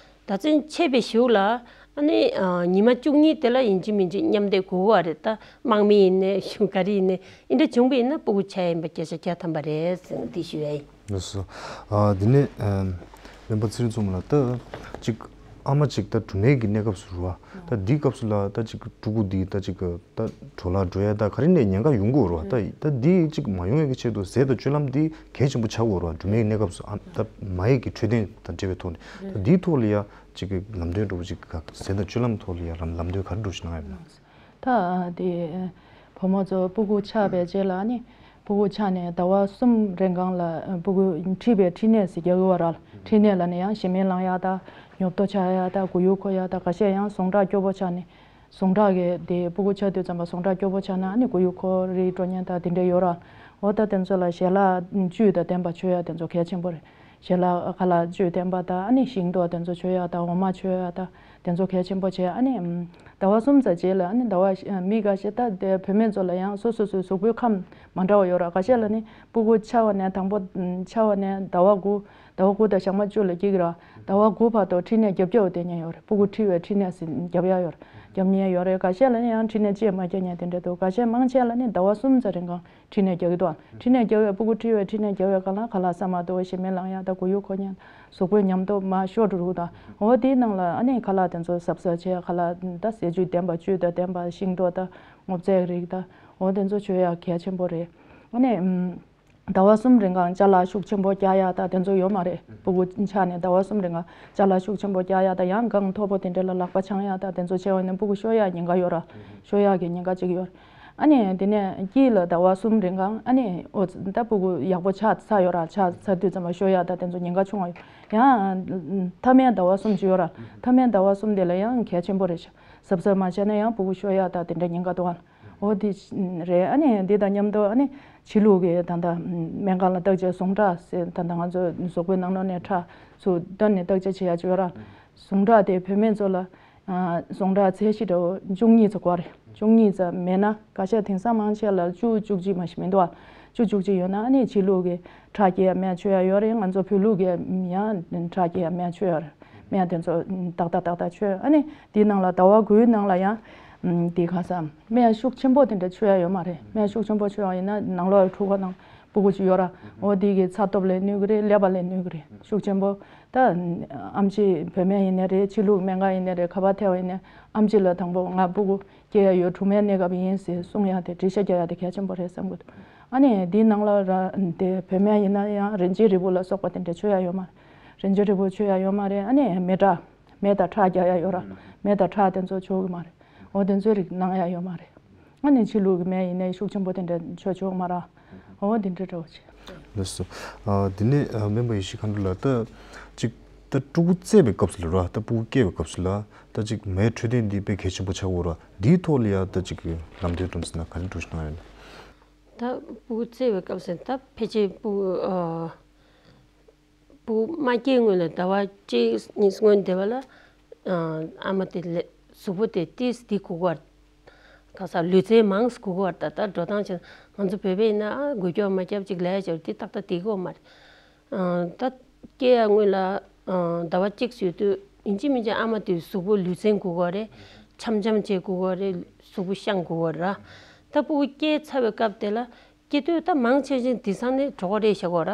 ཟླ་མཚན་ཆད་པའི་གཞུག་ལ་ཨ་ནི། ཨ། ཉི་མ་བཅུ་གཉིས་དེ་ལ་ཡིན་གཅིག་མིན་གཅིག་མཉམ་བསྡད་དགོས་ཀྱི་རེད། ད་དམག་མི་ཡིན་ནའི་གཞུང་ག་རེ་ཡིན་ནའི་ཨིན་འདྲ་བྱུང་བ་ཡིན་ན་སྤུ་གུ་ཆགས་ཡིན་པ་བརྒྱ་ཆ་བརྒྱ་ཐམ་པ་རེད་ཟེར་ནས་འདི་ཞུ་ཡ་ཡིན། ལགས་སོ། ཨ། འདི་ནས། ཨ། སྨན་པ་ཚེ་རིང་མཚོ་མོ་ལགས། ད་ཅིག་ཨ་མ་ཅིག་ད་སྦྲུམ་མའི་གི་གནས་སྐབས་སུ་རེད་བ། ད་འདིའི་སྐབས་སུ་ལ་ད་ཅིག་ཕྲུ་གུ་འདི་ད་ཅིག་ད་འགྲོ་ལ་འགྲོ་ཡ་ད་ག་རེ་ནས་ཉེན་ཁ་ཡོང་གི་ཡོད་རེད་བ། ད་ད་འདི་ཅིག་མ་ཡོང་ཡ་གི་ཆེད་དུ་ཟས་དང་སྤྱོད་ལམ་འདི་གལ་ཆེན་པོ་ཆགས་ཀྱི་ཡོད་རེད་བ། སྦྲུམ་མའི་གནས་སྐབས་སུ། ཨ། ད་མ་ཡི་གི་འཕྲོད་བསྟེན་དང་འབྲེལ་བའི་ཐོག་ནས། ད་འདིའི་ཐོག་ལ་ཡ་ཅིག་གི་ལམ་སྟོན་འདྲ་བོ་ཅིག་ག་ཟས་དང་སྤྱོད་ལམ་ཐོག་ལ་ཡ་ལམ་ལམ་སྟོན་ག་རེ་འདྲ་བོ་ཞིག་གནང་ཡོད་ན། ད་དེ་བུ་མོ་ཚོ་སྤུ་གུ་ཆགས་པའི་རྗེས་ལ་ནི། སྤུ་གུ་ཆགས་ནས་ཟླ་བ་གསུམ་རིང་གང་ལ་སྤུ་གུ་མཁྲིས་པའི་མཁྲིས་ནད་ཟེར་རྒྱག་གི་ཡོད་རེད། མཁྲིས་ནད་ལབ་ན་ཡང་ཞེ་མེར་ལངས་ཡག་དང་། ཉོབ་ཏོ་ཆགས་ཡག་དང་། མགོ་ཡུ་འཁོར་ཡག་དང་། ཁ་ཤས་ཡང་ཟུངས་ཁྲག་སྐྱོ་པོ་ཆགས་ནས། ཟུངས་ཁྲག་གི་དེ་སྤུ་གུ་ཆགས་དུས་ཙམ་པ་ཟུངས་ཁྲག་སྐྱོ་པོ་ཆགས་ན་ཨ་ནི་མགོ་ཡུ་འཁོར་རིལ་འགྲོ་མཁན་དང་དེ་འདྲ་ཡོད་རེད། འོ་ད་དེ་ཚོ་ལ་ཞལ་ལག་བཅུད་དང་ལྡན་པ་མཆོད་ཡག་དེ་ཚོ་གལ་ཆེན་པོ་རེད། ཞལ་ལག་ཁ་ལག་བཅུད་ལྡན་པ་དང་། ཨ་ནི་ཤིང་ཏོག་དེ་ཚོ་མཆོད་ཡག་དང་། འོ་མ་མཆོད་ཡག་དང་། དེ་ཚོ་གལ་ཆེན་པོ་བྱས། ཨ་ནི་ཟླ་བ་གསུམ་ཙམ་རྗེས་ལ། ཨ་ནི་ཟླ་བ་བཞི། མི་འགའ་ཤས་ད་དེ་བུད་མེད་ཚོ་ལ་ཡང་སོ་སོ་སོའི་གཟུགས་པོའི་ཁམས་མ་འདྲ་བ་ཡོད་རེད། འགའ་ཤས་ལ་ནི་སྤུ་གུ་ཆགས་པ་ནས། དང་པོ་ཆགས་པ་ནས་ཟླ་བ་དགུ། ཟླ་བ་དགུ་དང་ཞག་མ་བཅུ་ལ་སྐྱེ་གི་རེད། ཟླ་བ་དགུ་བར་དུ་མཁྲིས་ནད་རྒྱབ་རྒྱབ་བསྡད་མཁན་ཡོད་རེད། སྤུ་གུ་མཁྲིས་པའི་མཁྲིས་ནད་ཟེར་རྒྱབ་ཡག་ཡོད་རེད། རྒྱབ་མཁན་ཡོད་རེད། འགའ་ཤས་ལ་ནི་ཡང་མཁྲིས་ནད་ཅིག་མ་རྒྱབ་མཁན་དེ་འདྲ་འདུག་འགའ་ཤས་མང་ཆེ་ལ་ནི་ཟླ་བ་གསུམ་ཙམ་རིང་གང་མཁྲིས་ནད་རྒྱག་གི་འདུག་མཁྲིས་ནད་རྒྱག་པའི། སྤུ་གུ་མཁྲིས་པའི་མཁྲིས་ནད་རྒྱག་པའི་སྒང་ལ་ཁ་ལག་ཟ་མ་ཐུབ་པ། ཞེ་མེར་ལངས་ཡག་དང་། མགོ་ཡུ་འཁོར་མཁན། གཟུགས་པོའི་ཉམས་སྟོབས་མར་ཤོར་འགྲོ་གི་འདུག་འོ་དེའི་ནང་ལ་ཨ་ནི་ཁ་ལག་དེ་ཚོ་གཟབ་གཟབ་བྱས། ཁ་ལག་ད་ཟས་བཅུད་ལྡན་པ། བཅུད་དང་ལྡན་པ། ཤིང་ཏོག་དང་སྔོ་ཚལ་རིགས་དང་། འོ་དེ་ཚོ་མཆོད་ཡག་གལ་ཆེན་པོ་རེད། ཨ་ནི། ཨམ། ཟླ་བ་གསུམ་རིང་གང་ཅ་ལག་ཤུགས་ཆེན་པོ་རྒྱག་ཡག་དང་དེ་ཚོ་ཡོད་མ་རེད། སྤུ་གུ་ཆགས་ནས་ཟླ་བ་གསུམ་རིང་གང་ཅ་ལག་ཤུགས་ཆེན་པོ་རྒྱག་ཡག་དང་། ཡང་སྒང་མཐོ་པོ་དེ་འདྲ་ལ་ལག་པ་འཆང་ཡག་དང་དེ་ཚོ་བྱས་པ་ཡིན་ན་སྤུ་གུ་ཤོར་ཡག་ཉེན་ཁ་ཡོད་རེད། ཤོར་ཡག་གི་ཉེན་ཁ་ཅིག་ཡོད་རེད། ཨ་ནི་དེ་ནས་དཀྱིལ་ལ་ཟླ་བ་གསུམ་རིང་གང་ཨ་ནི་འོ་ད་སྤུ་གུ་ཡག་པོ་ཆགས་ཚར་ཡོད་རེད། ཆགས་ཚར་དུས་ཙམ་པ་ཤོར་ཡག་དང་དེ་ཚོ་ཉེན་ཁ་ཆུང་བ་ཡོད། ཡང་མཐའ་མའི་ཟླ་བ་གསུམ་ཅིག་ཡོད་རེད། མཐའ་མའི་ཟླ་བ་གསུམ་དེ་ལ་ཡང་གལ་ཆེན་པོ་རེད་ཤག་གཟབ་གཟབ་མ་བྱས་ན་ཡང་སྤུ་གུ་ཤོར་ཡག་དང་དེ་འདྲ་ཉེན་ཁ་འདུག་ཨ། འོ་དེ་རེད། ཨ་ནི་འདི་དང་མཉམ་དུ་ཨ་ནི་ཕྱི་ལུགས་ཀྱི་ད་ལྟ་སྨན་ཁང་ལ་བརྟག་དཔྱད། ཟུངས་ཁྲག་ཟེར། ད་ལྟ་ང་ཚོ་གཟུགས་པོའི་ནང་ལོགས་ནས་ཁྲག་ཚུར་བཏོན་ནས་བརྟག་དཔྱད་བྱེད་ཡག་ཅིག་ཡོད་རེད། ཟུངས་ཁྲག་དེ་བུད་མེད་ཚོ་ལ། ཨ། ཟུངས་ཁྲག་ཚད་གཞི་འདྲ་བོ་བཅུ་གཉིས་ཙམ་དགོས་རེད། བཅུ་གཉིས་ཙམ་མེད་ན། འགའ་ཤས་དེང་སང་མང་ཆེ་ལ་བཅུ། བཅུ་གཅིག་མ་གཏོགས་མི་འདུག་ཨ། བཅུ། བཅུ་གཅིག་ཡོད་ན་ཨ་ནི་ཕྱི་ལུགས་ཀྱི་ཁྲག་སྐྱེལ་ཡག་སྨན་མཆོད་ཡག་ཡོད་རེད། ང་ཚོ་བོད་ལུགས་ཀྱི་ཡང་ཁྲག་སྐྱེལ་ཡག་སྨན་མཆོད་ཡག་རེད། སྨན་དེ་ཚོ་ཏག་ཏག་ཏག་ཏག་མཆོད། ཨ་ནི་དེའི་ནང་ལ་ཟླ་བ་དགུའི་ནང་ལ་ཡང་དེ་ག་ས་སྨན་ཤུགས་ཆེན་པོ་དེ་འདྲ་མཆོད་ཡག་ཡོད་མ་རེད། སྨན་ཤུགས་ཆེན་པོ་མཆོད་ཡག་ཡིན་ན་ནང་ལོགས་ཕྲུ་གུ་དང་སྤུ་གུ་ཅིག་ཡོད་ར། འོ་དེ་གི་ཚ་སྟོབས་ལ་གནོད་གི་རེད། ཀླད་པ་ལ་གནོད་གི་རེད། ཤུགས་ཆེན་པོ། ད་ཨེམ་ཆི་བོད་སྨན་ཡིན་ནའི་རེད། ཕྱི་ལུགས་སྨན་ཁང་ཡིན་ནའི་རེད། ག་པར་ཐལ་བ་ཡིན་ནའི་ཨེམ་ཆི་ལ་དང་པོ་ང་སྤུ་གུ་སྐྱེ་ཡག་ཡོད། གྲོངས་མའི་གནས་སྐབས་ཡིན་ཟེར་གསུང་ཡག་དེ། འགྲེལ་བཤད་རྒྱག་ཡག་དེ་གལ་ཆེན་པོ་རེད་བསམ་གི་འདུག་ཨ་ནི་འདིའི་ནང་ལ་ར་དེ་བོད་སྨན་ཡིན་ན་ཡང་རིན་ཆེན་རིལ་བུ་ལ་སོགས་པ་དེ་འདྲ་མཆོད་ཡག་ཡོད་མ་རེད། རིན་ཆེན་རིལ་བུ་མཆོད་ཡག་ཡོད་མ་རེད། ཨ་ནི་མེ་ཁྲག་མེ་དང་ཁྲག་རྒྱག་ཡག་ཡོད་ར། མེ་དང་ཁྲག་དེ་ཚོ་མཆོད་གི་མ་རེད། འོ་དེ་ཚོའི་རིགས་གནང་ཡག་ཡོད་མ་རེད། ཨ་ནི་ཕྱི་ལུགས་ཀྱི་སྨན་ཡིན་ནའི་ཤུགས་ཆེན་པོ་དེ་འདྲ་མཆོད་ཆོག་མ་རེད། འོ་དེ་འདྲ་འདྲ་བོ་བྱས། ལགས་སོ། ཨ། དེ་ནས་ཨ་སྨན་པ་ཡེ་ཤེས་མཁའ་འགྲོ་ལགས། ད་ཅིག་ད་ཕྲུ་གུ་བཙས་པའི་སྐབས་སུ་ལ་ར། ད་ཕྲུ་གུ་སྐྱེས་པའི་སྐབས་སུ་ལ་ད་ཅིག་མའི་འཕྲོད་བསྟེན་འདི་དཔེ་གལ་ཆེན་པོ་ཆགས་ཀྱི་ཡོད་ར། འདིའི་ཐོག་ལ་ཡ་ད་ཅིག་ལམ་སྟོན་འདྲ་བོ་ཟེར་ན་ག་རེ་འདྲ་བོ་ཞིག་གནང་ཡོད་ན། ད་ཕྲུ་གུ་བཙས་པའི་སྐབས་སུ་ད་ཕལ་ཆེར་ཕྲུ་གུ། ཨ། ཕྲུ་གུ་མ་སྐྱེས་སྔོན་ལ་ཟླ་བ་གཅིག་གཉིས་སྔོན་དེ་བ་ལ། ཨ། ཨ་མ་དེ་ལ་གཟུགས་པོ་དེ་ཏོག་ཙམ་དེ་གོ་གི་རེད། ག་ས་ལུས་རྩལ་མང་ཙམ་དགོས་ཀྱི་ཡོད་རེད། ད་ལྟ་འགྲོ་སྟངས་བྱས་ན་ང་ཚོ་བོད་པ་ཡིན་ན་ཨ་འགུལ་སྐྱོད་མ་བརྒྱབ་ཅིག་ལས་ཡ་ཅིག་ཡོད་རེད། དེ་ཏག་ཏག་བསྡད་ཀྱི་ཡོད་མ་རེད། ཨ་ད་སྐྱེ་ཡ་སྔོན་ལ་ཨ་ཟླ་བ་གཅིག་ཙམ་ཡོད་དུས་ཡིན་གཅིག་མིན་གཅིག་ཨ་མ་དེས་གཟུགས་པོ་ལུས་རྩལ་དགོས་ཀྱི་ཡོད་རེད། འཆམ་འཆམ་བྱེད་དགོས་ཀྱི་ཡོད་རེད། གཟུགས་པོ་བཤང་དགོས་ཀྱི་ཡོད་རེད། ད་སྤུ་གུ་སྐྱེས་ཚར་བའི་སྐབས་དེ་ལ་སྐྱེ་དུས་ད་མང་ཆེ་ཤོས་དེང་སང་ནས་གྲོད་ཁོག་རེད་བཞག་གོ་ར།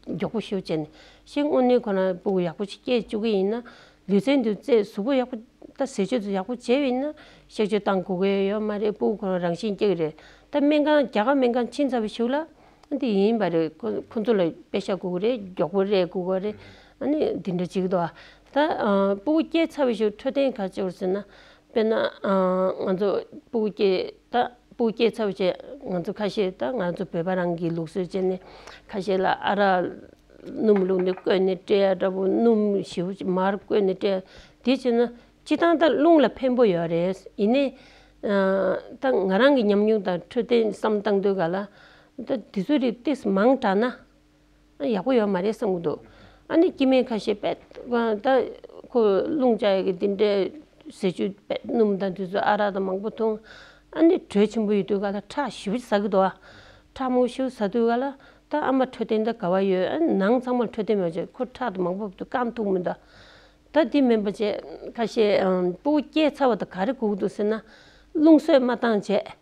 མགྱོགས་པོ་ཤུགས་བྱས་ནས་ཤིང་དངོས་གནས་ཁོ་ན་སྤུ་གུ་ཡག་པོ་ཞིག་སྐྱེས་བཅུག་གི་ཡིན་ན་ལུས་རྩལ་འདི་རྩེད་གཟུགས་པོ་ཡག་པོ་ད་ཟས་སྤྱོད་དུ་ཡག་པོ་བྱས་པ་ཡིན་ན་གཤག་བཅོས་བཏང་དགོས་ཀྱི་ཡོད་མ་རེད། སྤུ་གུ་ཁོ་རང་རང་བཞིན་སྐྱེ་གི་རེད། ད་སྨན་ཁང་རྒྱ་གར་སྨན་ཁང་ཕྱིན་ཚར་བའི་གཞུག་ལ་འདི་ཡིན་པ་རེད། ཁོ་ཁོ་ཚོ་ལ་པེ་ཤ་དགོས་ཀྱི་རེད། མགྱོགས་པོ་རེད་དགོས་ཀྱི་རེད། ཨ་ནི་འདི་འདྲ་བྱེད་ཀྱི་འདུག་ཨ། ད་ཨ་སྤུ་གུ་སྐྱེས་ཚར་བའི་གཞུག་འཕྲོད་བསྟེན་ག་ཅིག་ཡོད་ཟེར་ན། དཔེར་ན་ཨ་ང་ཚོ་སྤུ་གུ་སྐྱེས་ད་སྤུ་གུ་སྐྱེས་ཚར་བ་བྱས་ང་ཚོ་ཁ་ཤས་ད་ང་ཚོ་བོད་པ་རང་གི་ལུགས་སྲོལ་བྱས་ནས་ཁ་ཤས་ལ་ཨ་རག་སྣུམ་བླུགས་ནས་བསྐོལ་ནས་སྤྲད་ཡ་འདྲ་པོ། སྣུམ་ཞེ་པོ་ཅིག་མར་བསྐོལ་ནས་སྤྲད་ཡ་དེ་བྱས་ན་སྤྱིར་བཏང་ད་རླུང་ལ་ཕན་པོ་ཡོད་རེད། ཡིན་ནའི་ཨ་ད་ང་རང་གི་ཉམས་མྱོང་དང་འཕྲོད་བསྟེན་བསམ་བཏང་དུས་ག་ལ་ད་དེ་ཚོ་རིགས་ཏོག་ཙམ་མང་དྲགས་ན། ཡག་པོ་ཡོད་མ་རེད་བསམ་གྱི་འདུག་ཨ་ནི་སྐྱེ་དམན་ཁ་ཤས་དཔེ་ད་ཁོ་རླུང་རྒྱག་ཡག་གི་འདི་འདྲའི་ཟས་བཅུད་དཔེ་སྣུམ་དང་དུས་ཚོད་ཨ་རག་དང་མང་པོ་འཐུང་། ཨ་ནི་དྲོད་ཆེན་པོ་ཡོད་དུས་ག་ལ་ཁྲག་ཞེ་པོ་ཟ་གི་འདུག་ཨ། ཁྲག་མང་པོ་ཞེ་པོ་ཟ་དུས་ག་ལ་ད་ཨ་མ་འཕྲོད་བསྟེན་ད་ག་བ་ཡོད། ཨ་ནི་ནང་ཚང་མར་འཕྲོད་བསྟེན་མ་བྱས་ཁོ་ཁྲག་དང་མང་པོ་འདུག་རྐང་འཐུང་མི་འདུག་ད་འདི་མིན་པ་བྱས་ཁ་ཤས་ཨམ་སྤུ་གུ་སྐྱེས་ཚར་བ་དང་ག་རེ་དགོས་ཀྱི་འདུག་ཟེར་ན་རླུང་གསོས་མ་བཏང་བྱས།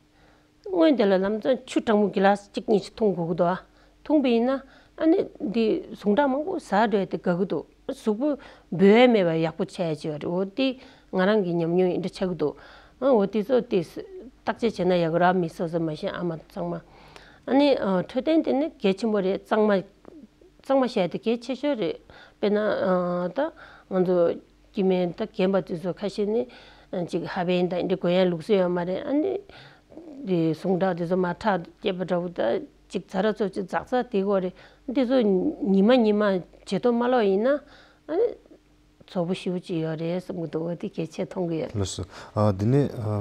སྔོན་དེ་ལ་ལམ་སང་ཆུ་གྲང་མོ་གི་ལ་གཅིག་གཉིས་ཤིག་འཐུང་དགོས་ཀྱི་འདུག་ཨ། འཐུང་པ་ཡིན་ན་ཨ་ནི་འདི་ཟུངས་ཁྲག་མང་པོ་ཟ་འགྲོ་ཡ་དེ་དགའ་གི་འདུག་གཟུགས་པོ་འབོལ་ཡ་མེད་པ་ཡག་པོ་ཆགས་ཡ་ཅིག་ཡོད་རེད། འོ་དེ་ང་རང་གི་ཉམས་མྱོང་ཡིན་འདྲ་ཆགས་ཀྱི་འདུག་ཨ་འོ་དེ་ཚོ་དེ་བརྟག་དཔྱད་བྱས་ན་ཡག་གི་ར། མི་སོ་སོ་མ་གཞི་ཨ་མ་ཚང་མ། ཨ་ནི་ཨ་འཕྲོད་བསྟེན་དེ་ནི་གལ་ཆེན་པོ་རེད། གཙང་མ། གཙང་མ་བཤད་དེ་གལ་ཆེ་ཤོས་རེད། དཔེར་ན་ཨ་ད་ང་ཚོ་སྐྱེ་དམན་ད་རྒན་པ་དེ་ཚོ་ཁ་ཤས་ནི་ཨ་ཅིག་ཧ་པན་དང་འདི་གོན་ཡ་ལུགས་སྲོལ་ཡོད་མ་རེད། ཨ་ནི་དེ་ཟུངས་ཁྲག་དེ་ཚོ་མར་ཁྲག་སྐྱེས་པ་འདྲ་བོ་ད་ཅིག་ཛ་ར་ཚོ་ཅིག་འཛག་འཛག་དེ་གོ་རེད། འདི་ཚོ་ཉི་མ་ཉི་མ་བྱེད་ཐོ་མ་ལོག་ཡིན་ན་ཨ་ནི་ཚོགས་པ་ཞེ་པོ་ཅིག་ཡོད་རེད་བསམ་གྱི་འདུག་འོ་དེ་གལ་ཆེ་མཐོང་གི་ཡོད། ལགས་སོ། ཨ་དེ་ནས་ཨ་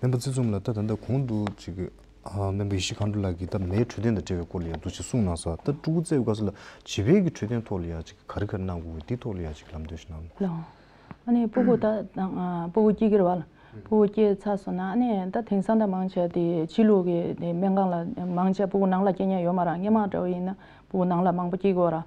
སྨན་པ་ཚེ་བཙུན་ལགས། ད་ད་ལྟ་གོང་དུ་ཅིག་ཨ་སྨན་པ་ཡེ་ཤེས་མཁའ་འགྲོ་ལགས་ཀྱིས་ད་མའི་འཕྲོད་བསྟེན་དང་འབྲེལ་བའི་སྐོར་ལ་ཡང་འདུག་ཅིག་གསུངས་གནང་སོང་། ད་ཕྲུ་གུ་བཙས་པའི་སྐབས་སུ་ལ་བྱིས་པའི་གི་འཕྲོད་བསྟེན་ཐོག་ལ་ཡང་ཅིག་ག་རེ་ག་རེ་གནང་དགོས་འདི་ཐོག་ལ་ཡང་ཅིག་ལམ་སྟོན་ཞིག་གནང་། ལགས། ཨ་ནི་སྤུ་གུ་ད་ཨ་སྤུ་གུ་སྐྱེ་གི་རེད་བ་ལགས། སྤུ་གུ་སྐྱེས་ཚར་སོང་ན་ཨ་ནི་ད་དེང་སང་ད་མང་ཆེ་དེ་ཕྱི་ལུགས་ཀྱི་དེ་སྨན་ཁང་ལ་མང་ཆེ་སྤུ་གུ་ནང་ལ་སྐྱེ་མཁན་ཡོད་མ་རེད། སྔོན་མ་འདྲ་བོ་ཡིན་ན་སྤུ་གུ་ནང་ལ་མང་པོ་སྐྱེ་གི་ཡོད་རེད།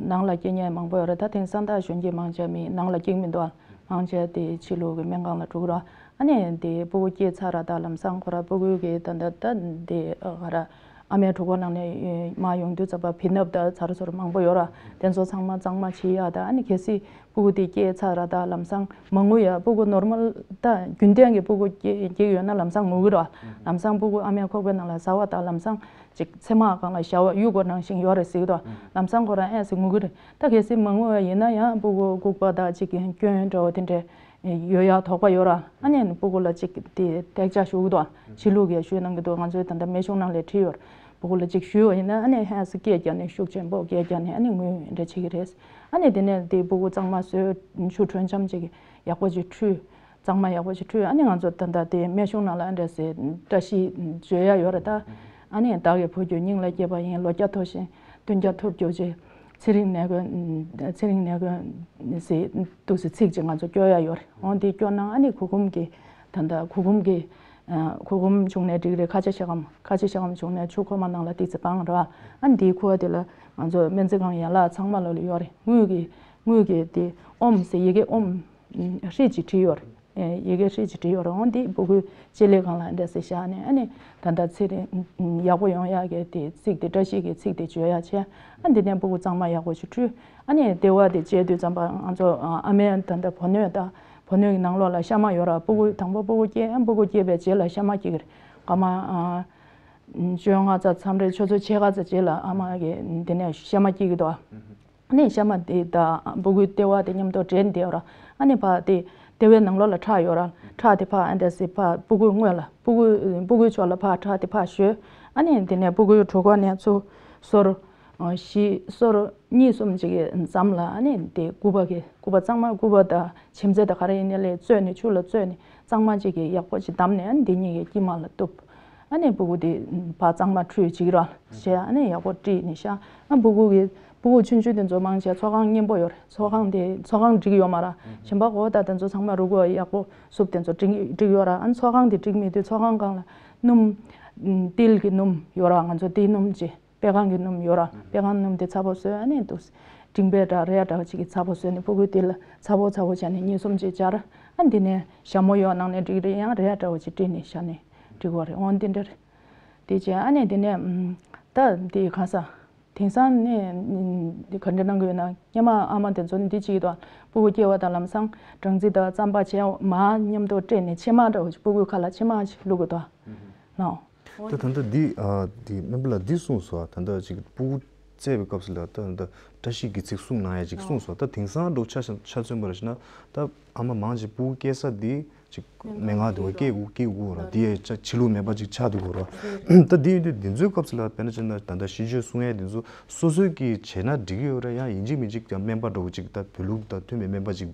ནང་ལ་སྐྱེ་མཁན་མང་པོ་ཡོད་རེད། ད་དེང་སང་ད་གཞོན་སྐྱེས་མང་ཆེ་མི་ནང་ལ་སྐྱེ་གི་མི་འདུག་ཨ། མང་ཆེ་དེ་ཕྱི་ལུགས་ཀྱི་སྨན་ཁང་ལ་འགྲོ་གི་རེད། ཨ་ནི་དེ་སྤུ་གུ་སྐྱེས་ཚར་ར་ད་ལམ་སང་ཁོ་ར་སྤུ་གུ་གི་ད་ད་ད་དེ་ག་ར་ཨ་མའི་གྲོད་ཁོག་ནང་ནས་མར་ཡོང་དུས་ཙམ་པ་བི་ནབ་ད་ཚར་ཚོར་མང་པོ་ཡོད་ར། དེ་ཚོ་ཚང་མ་གཙང་མ་བྱེད་ཡ་ད། ཨ་ནི་གལ་སྲིད་སྤུ་གུ་དེ་སྐྱེས་ཚར་ར་ད་ལམ་སང་མ་ངུ་ཡ་སྤུ་གུ་ནོར་མལ་ད་རྒྱུན་ལྡན་གྱི་སྤུ་གུ་སྐྱེ་སྐྱེ་ཡོད་ན་ལམ་སང་ངུ་གི་ར། ལམ་སང་སྤུ་གུ་ཨ་མའི་ཁོག་པའི་ནང་ལ་ཟ་བ་ད་ལམ་སང་ཅིག་ཚེར་མ་སྒང་ལ་ཞ་བ་གཡུག་དགོས་ནང་བཞིན་ཡོད་རེད་ཟེར་གི་འདུག་ལམ་སང་ཁོ་རང་ཨེ་ཟེར་ངུ་གི་རེད། ད་གལ་སྲིད་མ་ངུ་བ་ཡིན་ན་ཡང་སྤུ་གུ་ལྐུགས་པ་དང་ཅིག་སྐྱོན་འདྲ་བོ་དེ་འདྲ་ཡོད་ཡ་དོགས་པ་ཡོད་ར། ཨ་ནི་སྤུ་གུ་ལ་ཅིག་དེ་ཐེག་ཆ་ཞུ་གི་འདུག་ཕྱི་ལུགས་ཀྱིས་ཞུས་གནང་གི་འདུག་ང་ཚོའི་ད་ལྟ་སྨན་གཞུང་ནང་ལ་བྲིས་ཡོད་རེད། སྤུ་གུ་ལ་ཅིག་ཞུས་པ་ཡིན་ན་ཨ་ནི་ཧེ་སི་སྐད་རྒྱག་ནས་ཤུགས་ཆེན་པོ་སྐད་རྒྱག་ནས་ཨ་ནི་ངུ་འདྲ་བྱེད་ཀྱི་རེད། ཨ་ནི་དེ་ནས་དེ་སྤུ་གུ་གཙང་མ་བཟོས། ཆུ་དྲོད་འཇམ་ཅིག་ཡག་པོ་ཅིག་འཁྲུད། གཙང་མ་ཡག་པོ་ཞིག་འཁྲུད། ཨ་ནི་ང་ཚོ་ད་ལྟ་དེ་སྨན་གཞུང་ནང་ལ་ཨ་འདྲ་ཟེར་བཀྲ་ཤིས་བརྗོད་ཡ་ཡོད་རེད་ད། ཨ་ནི་བདག་གི་བུ་ཁྱོད་སྙིང་ལ་སྐྱེས་པ་ཡིན། ལོ་བརྒྱ་མཐོ་ཞིང་སྟོན་ཀྱང་ཐུབ་གྱུར་ཅིག་ཚེ་རིང་ནད་ཀྱིས་ཟེར་འདུག་སེ་ཚིག་ཅིག་ང་ཚོ་སྐྱོར་ཡ་ཡོད་རེད། འོང་དེ་སྐྱོར་ན་ཨ་ནི་གུར་གུམ་གྱི་ད་ལྟ་གུར་གུམ་གྱི་གུར་གུམ་བྱུང་ནས་འགྲིག་རེད། ཁ་ཆེ་ཤ་སྐམ་ཁ་ཆེ་ཤ་སྐམ་བྱུང་ནས་ཆུ་ཁོལ་མ་ནང་ལ་ཏིག་ཙེ་སྦང་ར། ཨ་ནི་དེའི་ཁུ་བ་དེ་ལ་ང་ཚོ་སྨན་རྩིས་ཁང་ཡན་ལག་ཚང་མ་ལ་ཡོད་རེད། དངུལ་གྱི་དངུལ་གྱི་དེ་ཨོམ་ཟེར་ཡི་གེ་ཨོམ། ཧྲིལ་གྱིས་བྲིས་ཡོད་རེད། ཡི་གེ་ཧྲིལ་གྱིས་བྲིས་ཡོད་རེད། འོང་འདི་སྤུ་གུའི་ལྕེ་ལེ་སྒང་ལ་འདྲ་སེ་བཞག་ནས་ཨ་ནི་ད་ལྟ་ཚེ་རིང་ཡག་པོ་ཡོང་ཡག་གི་དེ་ཚིག་དེ་བཀྲ་ཤིས་ཀྱི་ཚིག་དེ་བརྗོད་ཡག་བྱས། ཨ་འདི་ནས་སྤུ་གུ་གཙང་མ་ཡག་པོ་ཞིག་འཁྲུད། ཨ་ནི་ལྟེ་བ་དེ་བཅད་དུས་ཙམ་པ་ང་ཚོ་ཨ་མའི་ད་ལྟ་བུ་སྣོད་དང་བུ་སྣོད་ཀྱི་ནང་ལོགས་ལ་ཤ་མ་ཡོད་ར། སྤུ་གུ་དང་པོ་སྤུ་གུ་སྐྱེས། ཨ་སྤུ་གུ་སྐྱེས་པའི་རྗེས་ལ་ཤ་མ་སྐྱེ་གི་རེད། སྐར་མ་བཅོ་ལྔ་ཙམ་མཚམས་རེ་ཆུ་ཚོད་ཕྱེད་ཀ་ཙམ་རྗེས་ལ་ཨ་མ་གི་འདི་ནས་ཤ་མ་སྐྱེ་གི་འདུག་ཨ་ནི་ཤ་མ་དེ་དང་སྤུ་གུའི་ལྟེ་བ་དེ་མཉམ་དུ་འདྲེས་བསྡད་ཡོད་ར། ཨ་ནི་ཕར་དེ་ལྟེ་བའི་ནང་ལོགས་ལ་ཁྲག་ཡོད་ར། ཁྲག་དེ་ཕར་ཨ་འདྲ་སེ་ཕར་སྤུ་གུའི་ངོས་ལ་སྤུ་གུ་སྤུ་གུའི་ཕྱོགས་ལ་ཕར་ཁྲག་དེ་ཕར་གཞོལ། ཨ་ནི་དེ་ནས་སྤུ་གུའི་གྲོད་ཁོག་ནས་ཚུར་སོར་བཞི་སོར་གཉིས་གསུམ་ཅིག་གི་མཚམས་ལ་ཨ་ནི་དེ་སྐུད་པ་གི་སྐུད་པ་གཙང་མ་སྐུད་པ་དང་ཆེམ་ཙེ་དང་ག་རེ་ཡིན་ནའི་ལས་བཙོས་ནས་ཆུ་ལ་བཙོས་ནས་གཙང་མ་ཅིག་གི་ཡག་པོ་ཅིག་བསྡམས་ནས་ཨ་ནི་དེ་གཉིས་ཀྱི་དཀྱིལ་མ་ལ་གཏུབ། ཨ་ནི་སྤུ་གུ་དེ་ཕར་གཙང་མ་འཁྲུད་ཅིག་ར་བྱས། ཨ་ནི་ཡག་པོ་དཀྲིས་ནས་བཞག་ཨ་སྤུ་གུ་གི་ སྤུ་གུ་ཆུང་ཆུང་དེ་ཚོ་མང་ཆེ་ཚོགས་ཁང་སྙན་པོ་ཡོད་རེད། ཚོགས་ཁང་དེ་ཚོགས་ཁང་འགྲིག་ཡོད་མ་ར། གཞན་པ་གོ་ད་དེ་ཚོ་ཚང་མ་རུ་གོ་ཡག་པོ་སུབ་དེ་ཚོ་འགྲིག་འགྲིག་ཡོད་ར། ཨ་ནི་ཚོགས་ཁང་དེ་འགྲིག་མི་དུས་ཚོགས་ཁང་སྒང་ལ་སྣུམ། ཏིལ་གྱི་སྣུམ་ཡོད་ར། ང་ཚོ་ཏིལ་སྣུམ་ཅེས་པད་ཁང་གི་སྣུམ་ཡོད་ར། པད་ཁང་སྣུམ་དེ་ཚ་པོ་བཟོས། ཨ་ནི་འདུག་སེ་མགྲིན་པའི་སྒྲ་རེ་ཡ་འདྲ་བ་ཅིག་གི་ཚ་པོ་བཟོས་ནས་སྤུ་གུའི་དེ་ལ་ཚ་པོ་ཚ་པོ་བྱས་ནས་གཉིས་གསུམ་ཅིག་སྦྱར། ཨ་འདི་ནས་ཞྭ་མོ་ཡོད་ནང་ནས་འགྲིག་རེད། ཡང་རེ་ཡ་འདྲ་བ་ཅིག་བསྲེས་ནས་བཞག་ནས་འགྲིག་གི་རེད། འོ་འདི་འདྲ་རེད། དེ་བྱས་ཨ་ནི་འདི་ནས་ད་འདི་ག་ས། དེང་སང་ནས་འདི་ག་འདྲ་གནང་གི་ཡོད་ན། སྔོན་མ་ཨ་མ་དེ་ཚོ་འདི་བྱེད་ཀྱི་འདུག་སྤུ་གུ་སྐྱེ་བ་དང་ལམ་སང་སྦྲང་རྩི་དང་རྩམ་པ་བྱས་མར་མཉམ་དུ་བསྲེས་ནས་ཕྱེ་མར་འདྲ་བོ་ཅིག་སྤུ་གུའི་ཁ་ལ་ཕྱེ་མར་ཅིག་བླུགས་ཀྱི་འདུག་ནའོ། ད་ད་ལྟ་འདི་ཨ་འདི་སྨན་པ་ལགས་འདི་གསུངས་སོང་། ད་ལྟ་ཅིག་སྤུ་གུ་བཙས་པའི་སྐབས་སུ་ལ་ད་ད་བཀྲ་ཤིས་ཀྱི་ཚིག་གསུངས་གནང་ཡ་ཅིག་གསུངས་སོང་། ད་དེང་སང་འགྲོ་ཆ་ཆ་མཚོན་པར་བྱས་ན་ད་ཨ་མ་མང་ཆེ་སྤུ་གུ་སྐྱེ་ས་འདི་ཅིག་སྨན་ཁང་དུ་སྐྱེ་དགོས་སྐྱེ་དགོས་ར། འདི་ཡ་ཆ་ཕྱི་ལུགས་སྨན་པ་ཅིག་ཆགས་འདུག་གོ་ར། ད་འདི་ཡིན་དུས་འདི་ཚོའི་སྐབས་སུ་ལ་དཔེར་ན་བྱས་ན་ད་ལྟ་ཤིས་བརྗོད་གསུང་ཡ་འདི་ཚོ་སོ་སོས་ཀྱིས་བྱས་ན་འགྲིག་གི་ཡོད་ར། ཡང་ཡིན་གཅིག་མིན་གཅིག་ཀྱང་སྨན་པ་འདྲ་བོ་ཅིག་ད་བོད་ལུགས་དང་མཐུན་པའི་སྨན་པ་ཅིག་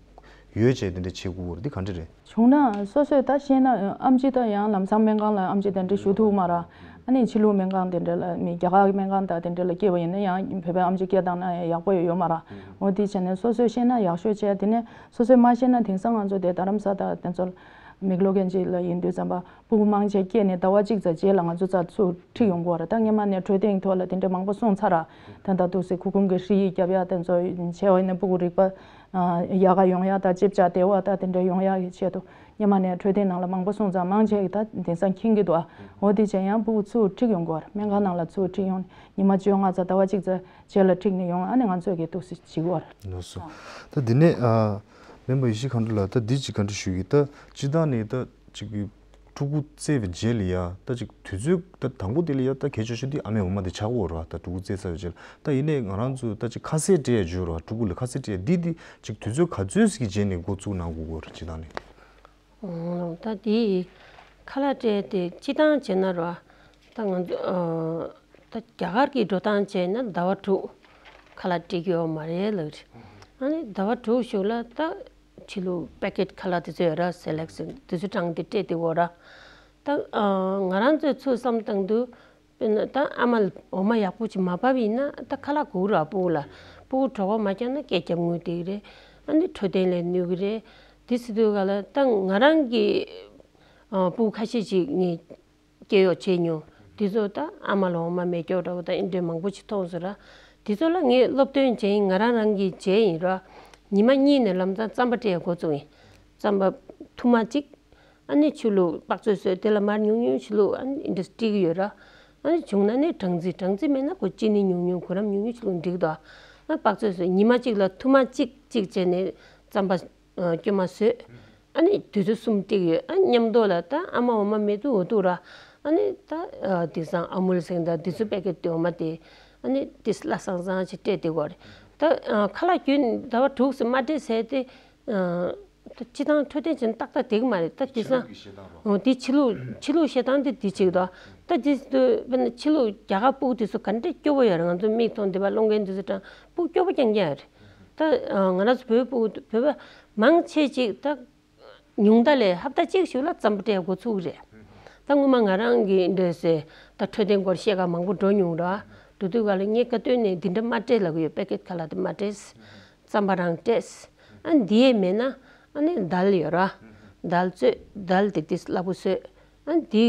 ཡོད་བྱས་དེ་འདྲ་བྱེད་དགོས་ར། འདི་ག་འདྲ་རེད། བྱུང་ན་སོ་སོས་ད་ཤེས་ན་ཨེམ་ཆི་ད་ཡང་ལམ་སང་སྨན་ཁང་ལ་ཨེམ་ཆི་དེ་འདྲ་ཞུ་ཐུབ་མ་ར། ཨ་ནི་ཕྱི་ལུགས་སྨན་ཁང་དེ་འདྲ་ལ་མི་རྒྱ་གར་གྱི་སྨན་ཁང་དང་དེ་འདྲ་ལ་སྐྱེས་པ་ཡིན་ན་ཡང་བོད་པའི་ཨེམ་ཆི་སྐྱེས་བཏང་ན་ཡག་པོ་ཡོད་ཡོད་མ་ར། འོ་དེ་བྱས་ནས་སོ་སོས་ཤེས་ན་ཡག་ཤོས་བྱས། དེ་ནས་སོ་སོས་མ་ཤེས་ན་དེང་སང་ང་ཚོ་དེ་རྡ་རམ་ས་ད་དེ་ཚོ་མིག་ལོ་གན་ཅི་ལ་ཡིན་དུས་ཙམ་པ་སྤུ་གུ་མང་ཆེ་སྐྱེས་ནས་ཟླ་བ་གཅིག་ཙམ་རྗེས་ལ་ང་ཚོ་རྩ་ཚུར་ཁྲིད་ཡོང་གི་ཡོད་རེད། ད་སྔོན་མ་ནས་འཕྲོད་བསྟེན་ཐོག་ལ་དེ་འདྲ་མང་པོ་གསུངས་ཚར་ར། ད་ད་འདུག་སེ་ཁུ་ཁུམ་གྱི་ཧྲི་ཡིག་རྒྱབ་ཡ་དེ་ཚོ་བྱས་པ་ཡིན་ན་སྤུ་གུ་རིག་པ་ཡག་ག་ཡོང་ཡ་ད་ལྕེ་བྱ་བདེ་བ་ད་དེ་འདྲ་ཡོང་ཡ་གི་ཆེད་དུ་སྔོན་མ་ནས་འཕྲོད་བསྟེན་ནང་ལ་མང་པོ་གསུངས་ཙང་མང་ཆེ་གི་ད་དེང་སང་མཁྱེན་གྱི་འདུག་ཨ། འོ་དེ་བྱས་ཡང་སྤུ་གུ་ཚུར་ཁྲིད་ཡོང་གི་ཡོད་རེད། སྨན་ཁང་ནང་ལ་ཚུར་ཁྲིད་ཡོང་ཉི་མ་བཅོ་ལྔ་ཙམ་ཟླ་བ་གཅིག་ཙམ་རྗེས་ལ་ཁྲིད་ནས་ཡོང་། ཨ་ནི་ང་ཚོས་གི་འདུག་སེ་བྱེད་ཀྱི་ཡོད་རེད། ལགས་སོ། ད་འདི་ནས་ཨ་སྨན་པ་ཡེ་ཤེས་མཁའ་འགྲོ་ལགས་ད་འདི་ཅིག་བཀའ་འདྲི་ཞུ་གི། ད་སྤྱིར་བཏང་ནས་ད་ཅིག་གི་ཕྲུ་གུ་བཙས་པའི་རྗེས་ལ་ཡ་ད་ཅིག་དུས་ཚོད་ད་དང་པོ་དེ་ལ་ཡ་ད་གལ་ཆེ་ཤོས་དེ་ཨ་མའི་འོ་མ་དེ་ཆགས་ཀྱི་ཡོད་རེད་བ། ད་ཕྲུ་གུ་བཙས་ཚར་བའི་རྗེས་ལ། ད་ཡིན་ནའི་ང་རང་ཚོ་ད་ཅིག་ཁ་ཟས་སྤྲད་ཡ་བརྗོད་རེད་བ། ཕྲུ་གུ་ལ་ཁ་ཟས་སྤྲད་ཡ་འདི་འདི་ཅིག་དུས་ཚོད་ག་ཚོད་ཞིག་གི་རྗེས་ནས་འགོ་བཙུགས་གནང་དགོས་ཀྱི་ཡོད་རེད། སྤྱིར་བཏང་ནས། ཨོ། ད་འདི་ཁ་ལག་སྤྲད་དེ་སྤྱིར་བཏང་བྱས་ན་རེད་བ། ད་ང་ཚོ་ཨ་ད་རྒྱ་གར་གྱི་འགྲོ་སྟངས་བྱས་ན་ཟླ་བ་དྲུག་ཁ་ལག་སྤྲད་ཀྱི་ཡོད་མ་རེད་ལབ་རེད། ཨ་ནི་ཟླ་བ་དྲུག་གཞུག་ལ་ད་ཕྱི་ལུགས་པེ་ཀེཊ་ཁ་ལག་དེ་ཚོ་ཡོད་ར། སེ་ལེག་སི་དེ་ཚོ་དྲངས་ཏེ་སྤྲད་དེ་ཡོད་ར། ད་ཨ་ང་རང་ཚོས་ཚུར་བསམ་བཏང་དུས་དཔེར་ན་ད་ཨ་མ་འོ་མ་ཡག་པོ་ཅིག་མ་བབས་ཡིན་ན་ད་ཁ་ལག་དགོས་ར་སྤུ་གུ་ལ། སྤུ་གུ་གྲོད་ཁོག་མ་བཀྱག་ན་སྐད་རྒྱབ་དངུལ་སྟེར་གི་རེད། ཨ་ནི་འཕྲོད་བསྟེན་ལ་གནོད་གི་རེད། དེ་ཟེར་དུས་ག་ལ་ད་ང་རང་གི་ཨ་སྤུ་གུ་ཁ་ཤས་ཅིག་ངས་སྐྱེ་གཡོག་བྱས་མྱོང་། དེ་ཚོ་ད་ཨ་མ་ལ་འོ་མ་མེད་སྐྱོ་འདྲ་བོ་ད་ཨེ་འདྲའི་མང་པོ་ཅིག་མཐོང་སོང་ར། དེ་ཚོ་ལ་ངས་སློབ་སྟོན་བྱས་ཡིན། ང་རང་རང་གིས་བྱས་ཡིན་ར། ཉི་མ་གཉིས་ནས་ལམ་སང་རྩམ་པ་སྤྲད་འགོ་བཙུགས་ཡིན། རྩམ་པ་ཐུར་མ་གཅིག་ཨ་ནི་ཆུ་བླུགས་པགས་ཚོད་བཟོས། དེ་ལ་མར་ཉུང་ཉུང་ཞིག་བླུགས། ཨ་ནི་འདི་འདྲ་སྤྲད་ཀྱི་ཡོད་ར། ཨ་ནི་བྱུང་ན་ནི་སྦྲང་རྩི། སྦྲང་རྩི་མེད་ན་ཁོ་ཅི་ནི་ཉུང་ཉུང་གུ་རམ་ཉུང་ཉུང་ཞིག་བླུགས་འགྲིག་འདུག་ཨ་པགས་ཚོད་བཟོས། ཉི་མ་གཅིག་ལ་ཐུར་མ་གཅིག་གཅིག་བྱས་ནས་རྩམ་པ་ཨ་སྐྱོ་མ་བཟོས། ཨ་ནི་དུས་ཚོད་གསུམ་སྤྲད་ཀྱི་ཡོད། ཨ་ནི་མཉམ་དུ་ལ་ད་ཨ་མ་འོ་མ་མེད་དུས་འོ་དུས་ར། ཨ་ནི་ད་ཨ་དེང་སང་ཨ་མུལ་ཟེར་འདྲ་དེ་ཚོ་པེ་ཀེཊ་དེ་འོ་མ་དེ་ཨ་ནི་དེ་སླ་སང་སང་ཞིག་སྤྲད་དེ་གོ་རེད། ད་ཨ་ཁ་ལག་རྒྱུན་ཟླ་བ་དྲུག་ཙམ་མ་སྤྲད་ཟེར་དེ་ཨ། ད་སྤྱིར་བཏང་འཕྲོད་བསྟེན་བྱས་ན་ཏག་ཏག་འགྲིག་གི་མ་རེད། ད་དེང་སང་ཕྱི་ལུགས་ཀྱི་བཤད་སྟངས་རོ། འོ་དེ་ཕྱི་ལུགས་ཕྱི་ལུགས་བཤད་སྟངས་དེ་དེ་གཅིག་དང་། ད་དེ་དཔེར་ན་ཕྱི་ལུགས་རྒྱ་གར་སྤུ་གུ་དེ་ཚོ་ག་འདྲས་སྐྱོ་པོ་ཡོད་རེད། ང་ཚོ་མིག་མཐོང་བསྡད་པ་སློང་མཁན་དེ་ཚོ་དང་སྤུ་གུ་སྐྱོ་པོ་རྐྱང་རྐྱང་རེད། ད་ང་རང་ཚོ་བོད་སྤུ་གུ་བོད་པ་མང་ཆེ་ཅིག་ད་ཉུང་མཐའ་ལས་ཧབ་ཏ་གཅིག་གཞུག་ལ་རྩམ་པ་སྤྲད་འགོ་ཚུགས་རེད། ད་སྔོན་མ་ང་རང་གི་འདྲ་ཟེར་ད་འཕྲོད་བསྟེན་སྐོར་བཤད་ག་མང་པོ་འགྲོ་མྱོང་ར། འགྲོ་དུས་ག་ལ་ངས་བཀའ་བསྟན་ནས་འདི་འདྲ་མ་སྤྲད་ལབ་གི་ཡོད། པེ་ཀེཊ་ཁ་ལག་དེ་མ་སྤྲད། རྩམ་པ་རང་སྤྲད། ཨ་འདི་ཡས་མེད་ན་ཨ་ནི་དལ་ཡོད་ར། དལ་བཙོས། དལ་དེ་དེ་སླ་པོ་བཟོས། ཨ་འདི་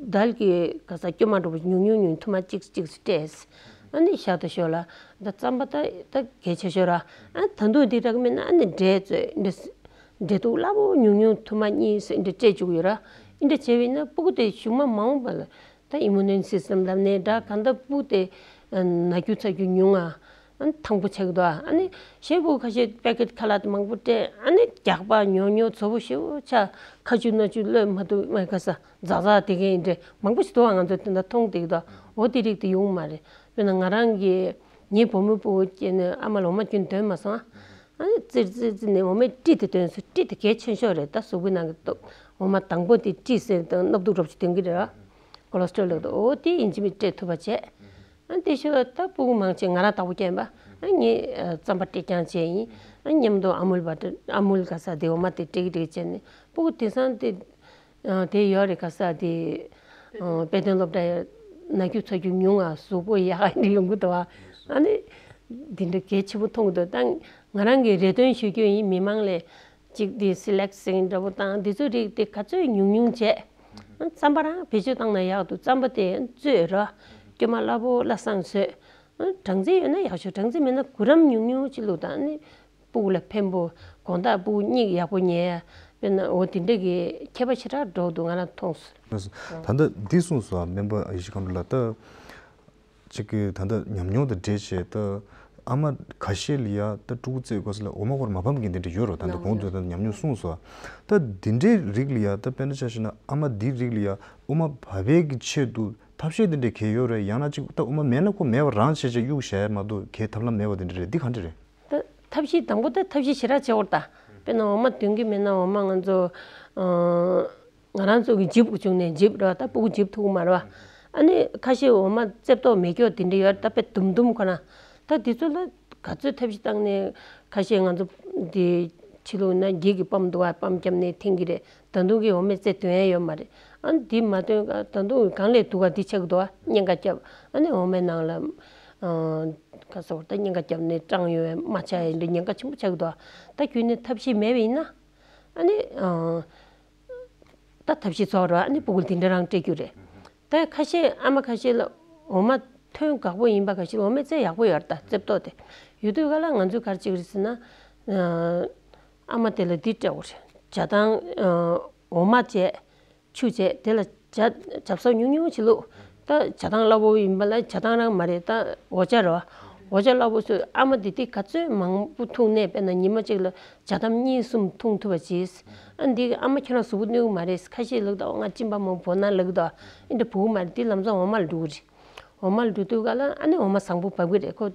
དལ་གྱི་ག་ས་སྐྱོ་མ་འགྲོ་བ་ཉུང་ཉུང་ཉུང་ཐུར་མ་གཅིག་གཅིག་སྤྲད། ཨ་ནི་ཞག་དང་ཞོགས་ལ་ད་རྩམ་པ་ད་ད་གལ་ཆེ་ཤོས་ར། ཨ་ད་དུང་འདི་རག་མེད་ན་ཨ་ནི་འབྲས་བཙོས། འདི་འབྲས་ཐུག་སླ་པོ་ཉུང་ཉུང་ཐུར་མ་གཉིས་སུ་འདི་སྤྲད་བཅུག་ཡོད་ར། འདི་འདྲ་བྱས་པས་ན་སྤུ་གུ་དེ་གཞུག་མ་མ་འོངས་པ་ལ་ད་ཨི་མུ་ནི་སི་སི་ཊམ་ལབ་ནས་འདྲ་གང་ལྟར་སྤུ་གུ་དེ་ན་རྒྱུ་ཚ་རྒྱུ་ཉུང་ང་། ཨ་ནི་ཐང་པོ་ཆགས་ཀྱི་འདུག་ཨ་ནི་གཞན་སྤུ་གུ་ཁ་ཤས་པེ་ཀེཊ་ཁ་ལག་དེ་མང་པོ་སྤྲད། ཨ་ནི་རྒྱགས་པ་ཉོ་ཉོ་ཚོ་བོ་ཞེ་པོ་ཆགས། ཁ་ཆུ་སྣ་ཆུ་གློད་མ་ཐུབ་མ་ག་ས་འཛག་འཛག་དེ་གས་འདྲ་མང་པོ་ཞིག་འདུག་ང་ཚོ་དེ་འདྲ་མཐོང་བསྡད་ཀྱི་འདུག་འོ་དེ་རིགས་དེ་ཡོང་མ་རེད། དཔེར་ན་ང་རང་གི་ངའི་བུ་མོའི་སྤུ་གུ་སྐྱེས་ནས་ཨ་མ་ལ་འོ་མ་རྒྱུན་འདོན་མ་སོང་། ཨ་ནི་ཙིར་ཙིར་ཙིར་ནས་འོ་མའི་སྤྲི་དེ་འདོན་སོང་། སྤྲི་དེ་གལ་ཆེ་ཤོས་རེད། ད་གཟུགས་པོའི་ནང་གི་སྟོབས་འོ་མ་དང་པོ་དེ་སྤྲི་ཟེར་དང་སྣབས་དུག་འདྲ་པོ་ཞིག་འདོན་གྱི་རེད་བ། ཀོ་ལེ་སི་ཊོ་རོལ་ལབ་འདུག་འོ་དེ་ཡིན་གཅིག་མིན་གཅིག་སྤྲད་ཐུབ་པ་བྱས། ཨ་དེ་ཤོད་ད་སྤུ་གུ་མང་ཆེ་ང་རང་ལྟ་བུ་རྐྱང་པ། ཨ་ངས་རྩམ་པ་སྤྲད་རྐྱང་བྱས་ཡིན། ཨ་མཉམ་དུ་ཨ་མུལ་བ་ཨ་མུལ་ག་ས་དེ་འོ་མ་དེ་སྤྲད་ཀྱི་སྤྲད་ཀྱི་བྱས་ནས་སྤུ་གུ་དེང་སང་དེ་དེ་ཡོད་རེད། ག་ས་དེ་དཔེ་སྟོན་སློབ་གྲྭ་ན་རྒྱུ་ཚ་རྒྱུ་ཉུང་ང་གཟུགས་པོ་ཡག་ག་འདྲ་ཡོང་གི་འདུག་ཨ་ནི་ འདི་འདྲ་གལ་ཆེན་པོ་མཐོང་གི་འདུག་ད་ང་རང་གི་རེ་འདུན་ཞུ་རྒྱུ་ཡིན། མི་མང་ལས་གཅིག་འདི་སི་ལེག་ཟེར་འདྲ་པོ་དང་འདི་ཚོ་རིགས་དེ་ག་ཚོད་ཉུང་ཉུང་བྱས། རྩམ་པ་རང་བེད་སྤྱོད་བཏང་ན་ཡག་འདུག་རྩམ་པ་དེ་བཙོས་ར། སྐྱོ་མ་སླ་པོ་བླ་བཟང་བཟོས། སྦྲང་རྩི་ཡོད་ན་ཡག་ཤོས། སྦྲང་རྩི་མེད་ན་གུ་རམ་ཉུང་ཉུང་ཅིག་བླུགས་དང་ནི། སྤུ་གུ་ལ་ཕན་པོ། དགོང་དག་སྤུ་གུ་གཉིད་ཡག་པོ་ཉལ་ཡ། དཔེར་ན་འོ་དེ་འདྲ་གི་ཁྱད་པར་ཞེ་དྲག་འགྲོ་འདུག་ང་རང་མཐོང་སོང་། ད་ལྟ་འདི་གསུངས་སོང་། སྨན་པ་ཡེ་ཤེས་མཁའ་འགྲོ་ལགས། ད་ཅིག་གི་ད་ལྟ་ཉམས་མྱོང་དང་འབྲེལ་བྱས་ད་ཨ་མ་ཁ་ཤས་ལ་ཡ་ད་ཕྲུ་གུ་བཙས་སྐབས་ལ་འོ་མ་སྐོར་མ་ཕམ་གི་འདི་འདྲ་ཡོད་རོ། ད་ལྟ་གོང་དུ་ད་ཉམས་མྱོང་གསུངས་སོང་། ད་འདི་འདྲའི་རིགས་ལ་ཡ་ད་དཔེར་ན་ཆ་བཞག་ན་ཨ་མ་འདི་རིགས་ལ་ཡ་འོ་མ་བབས་པའི་གི་ཆེད་དུ་ཐབས་ཤེས་འདི་འདྲ་གལ་ཡོད་རེད། ཡང་ན་ཅིག་ད་འོ་མ་མེད་ན་ཁོ་མེད་པ་རང་བྱས་བྱས་གཡུག་བཞག་ཡ་མ་གཏོགས་གལ་ཐབས་ལམ་མེད་པ་འདི་འདྲ་རེད། འདི་ག་འདྲ་རེད། ད་ཐབས་ཤེས་དང་པོ་ད་ཐབས་ཤེས་ཞེ་དྲག་བྱེད་དགོས་རེད་ད། དཔེར་ན་འོ་མ་འདོན་གྱི་མེད་ན་འོ་མ་ང་ཚོ་ཨ་ང་རང་ཚོ་གི་འཇིབ་དགོས་བྱུང་ནས་འཇིབ་རེད་བ། ད་སྤུ་གུ་འཇིབ་ཐུབ་ཀྱི་མ་རེད་བ། ཨ་ནི་ཁ་ཤས་འོ་མ་རྩེབ་ཏོག་མེད་སྐྱོ་དེ་འདྲ་ཡོད་རེད། ད་དཔེ་དུམ་དུམ་ཁོ་ན། ད་འདི་ཚོ་ལ་ག་ཚོད་ཐབས་ཤེས་བཏང་ནས་ཁ་ཤས་ང་ཚོ་འདི་ཕྱི་ལོགས་ན་འགྱིག་གི་པམ་འདུག་བ། པམ་བརྒྱབ་ནས་འཐེན་གྱི་རེད། ད་དུང་གི་འོ་མའི་རྩེ་འདོན་ཡ་ཡོད་མ་རེད། ཨ་ནི་འདི་མ་འདོན་ག་ད་དུང་གང་ལས་སྡུག་ག་འདི་ཆགས་ཀྱི་འདུག་བ། གཉན་ཁ་བརྒྱབ། ཨ་ནི་འོ་མའི་ནང་ལ་ཨ་ག་ཟེར་ད་གཉན་ཁ་བརྒྱབ་ནས་སྐྲངས་ཡོད་པའི་རྨ་ཆགས་ཡ་འདི་ཉེན་ཁ་ཆེན་པོ་ཆགས་ཀྱི་འདུག་བ། ད་ཁྱོན་ནས་ཐབས་ཤེས་མེད་པ་ཡིན་ན་ཨ་ནི་ཨ་ད་ཐབས་ཤེས་ཚོགས་རོགས། ཨ་ནི་སྤུ་གུ་འདི་འདྲ་རང་སྤྲད་རྒྱུ་རེད། ད་ཁ་ཤས་ཨ་མ་ཁ་ཤས་ལ་འོ་མ་ཐོན་དགའ་པོ་ཡིན་པ། ཁ་ཤས་འོ་མའི་རྩེ་ཡག་པོ་ཡོད་རེད། ད་རྩེབ་ཏོག་དེ་ཡོད་དུས་ག་ལ་ང་ཚོས་ག་རེ་བྱེད་ཀྱི་རེད་ཟེར་ན། ཨ་མ་དེ་ལ་འདི་སྤྲད་དགོས་རེད། ཇ་དང་འོ་མ་བྱས། ཆུ་བྱས། དེ་ལ་ཇ་ཇ་བསྲེགས་ཉུང་ཉུང་ཅིག་བླུགས། ད་ཇ་དང་སླ་པོ་ཡིན་པ་ལ་ཇ་དང་རང་མ་རེད། ད་འོ་ཇ་རེད་བ། འོ་ཇ་སླ་པོ་བཟོས། ཨ་མ་དེ་དེ་ག་ཚོད་མང་པོ་འཐུང་ནས་དཔེར་ན་ཉི་མ་གཅིག་ལ་ཇ་དམ་གཉིས་གསུམ་འཐུང་ཐུབ་པ་བྱས། ཨ་འདི་ཨ་མ་ཁྱོད་རང་གཟུགས་པོ་གནོད་ཀྱི་མ་རེད། ཁ་ཤས་ལབ་ད་ང་གཅིན་པ་མང་པོ་ན་ལབ་ཀྱི་འདུག་ཨ་འདྲ་བུ་གུ་མ་རེད། དེ་ལམ་སང་འོ་མ་ལ་འགྲོ་གི་རེད། འོ་མ་ལ་འགྲོ་དུས་ག་ལ་ཨ་ནི་འོ་མ་བཟང་པོ་བབས་ཀྱི་རེད། ཁོ་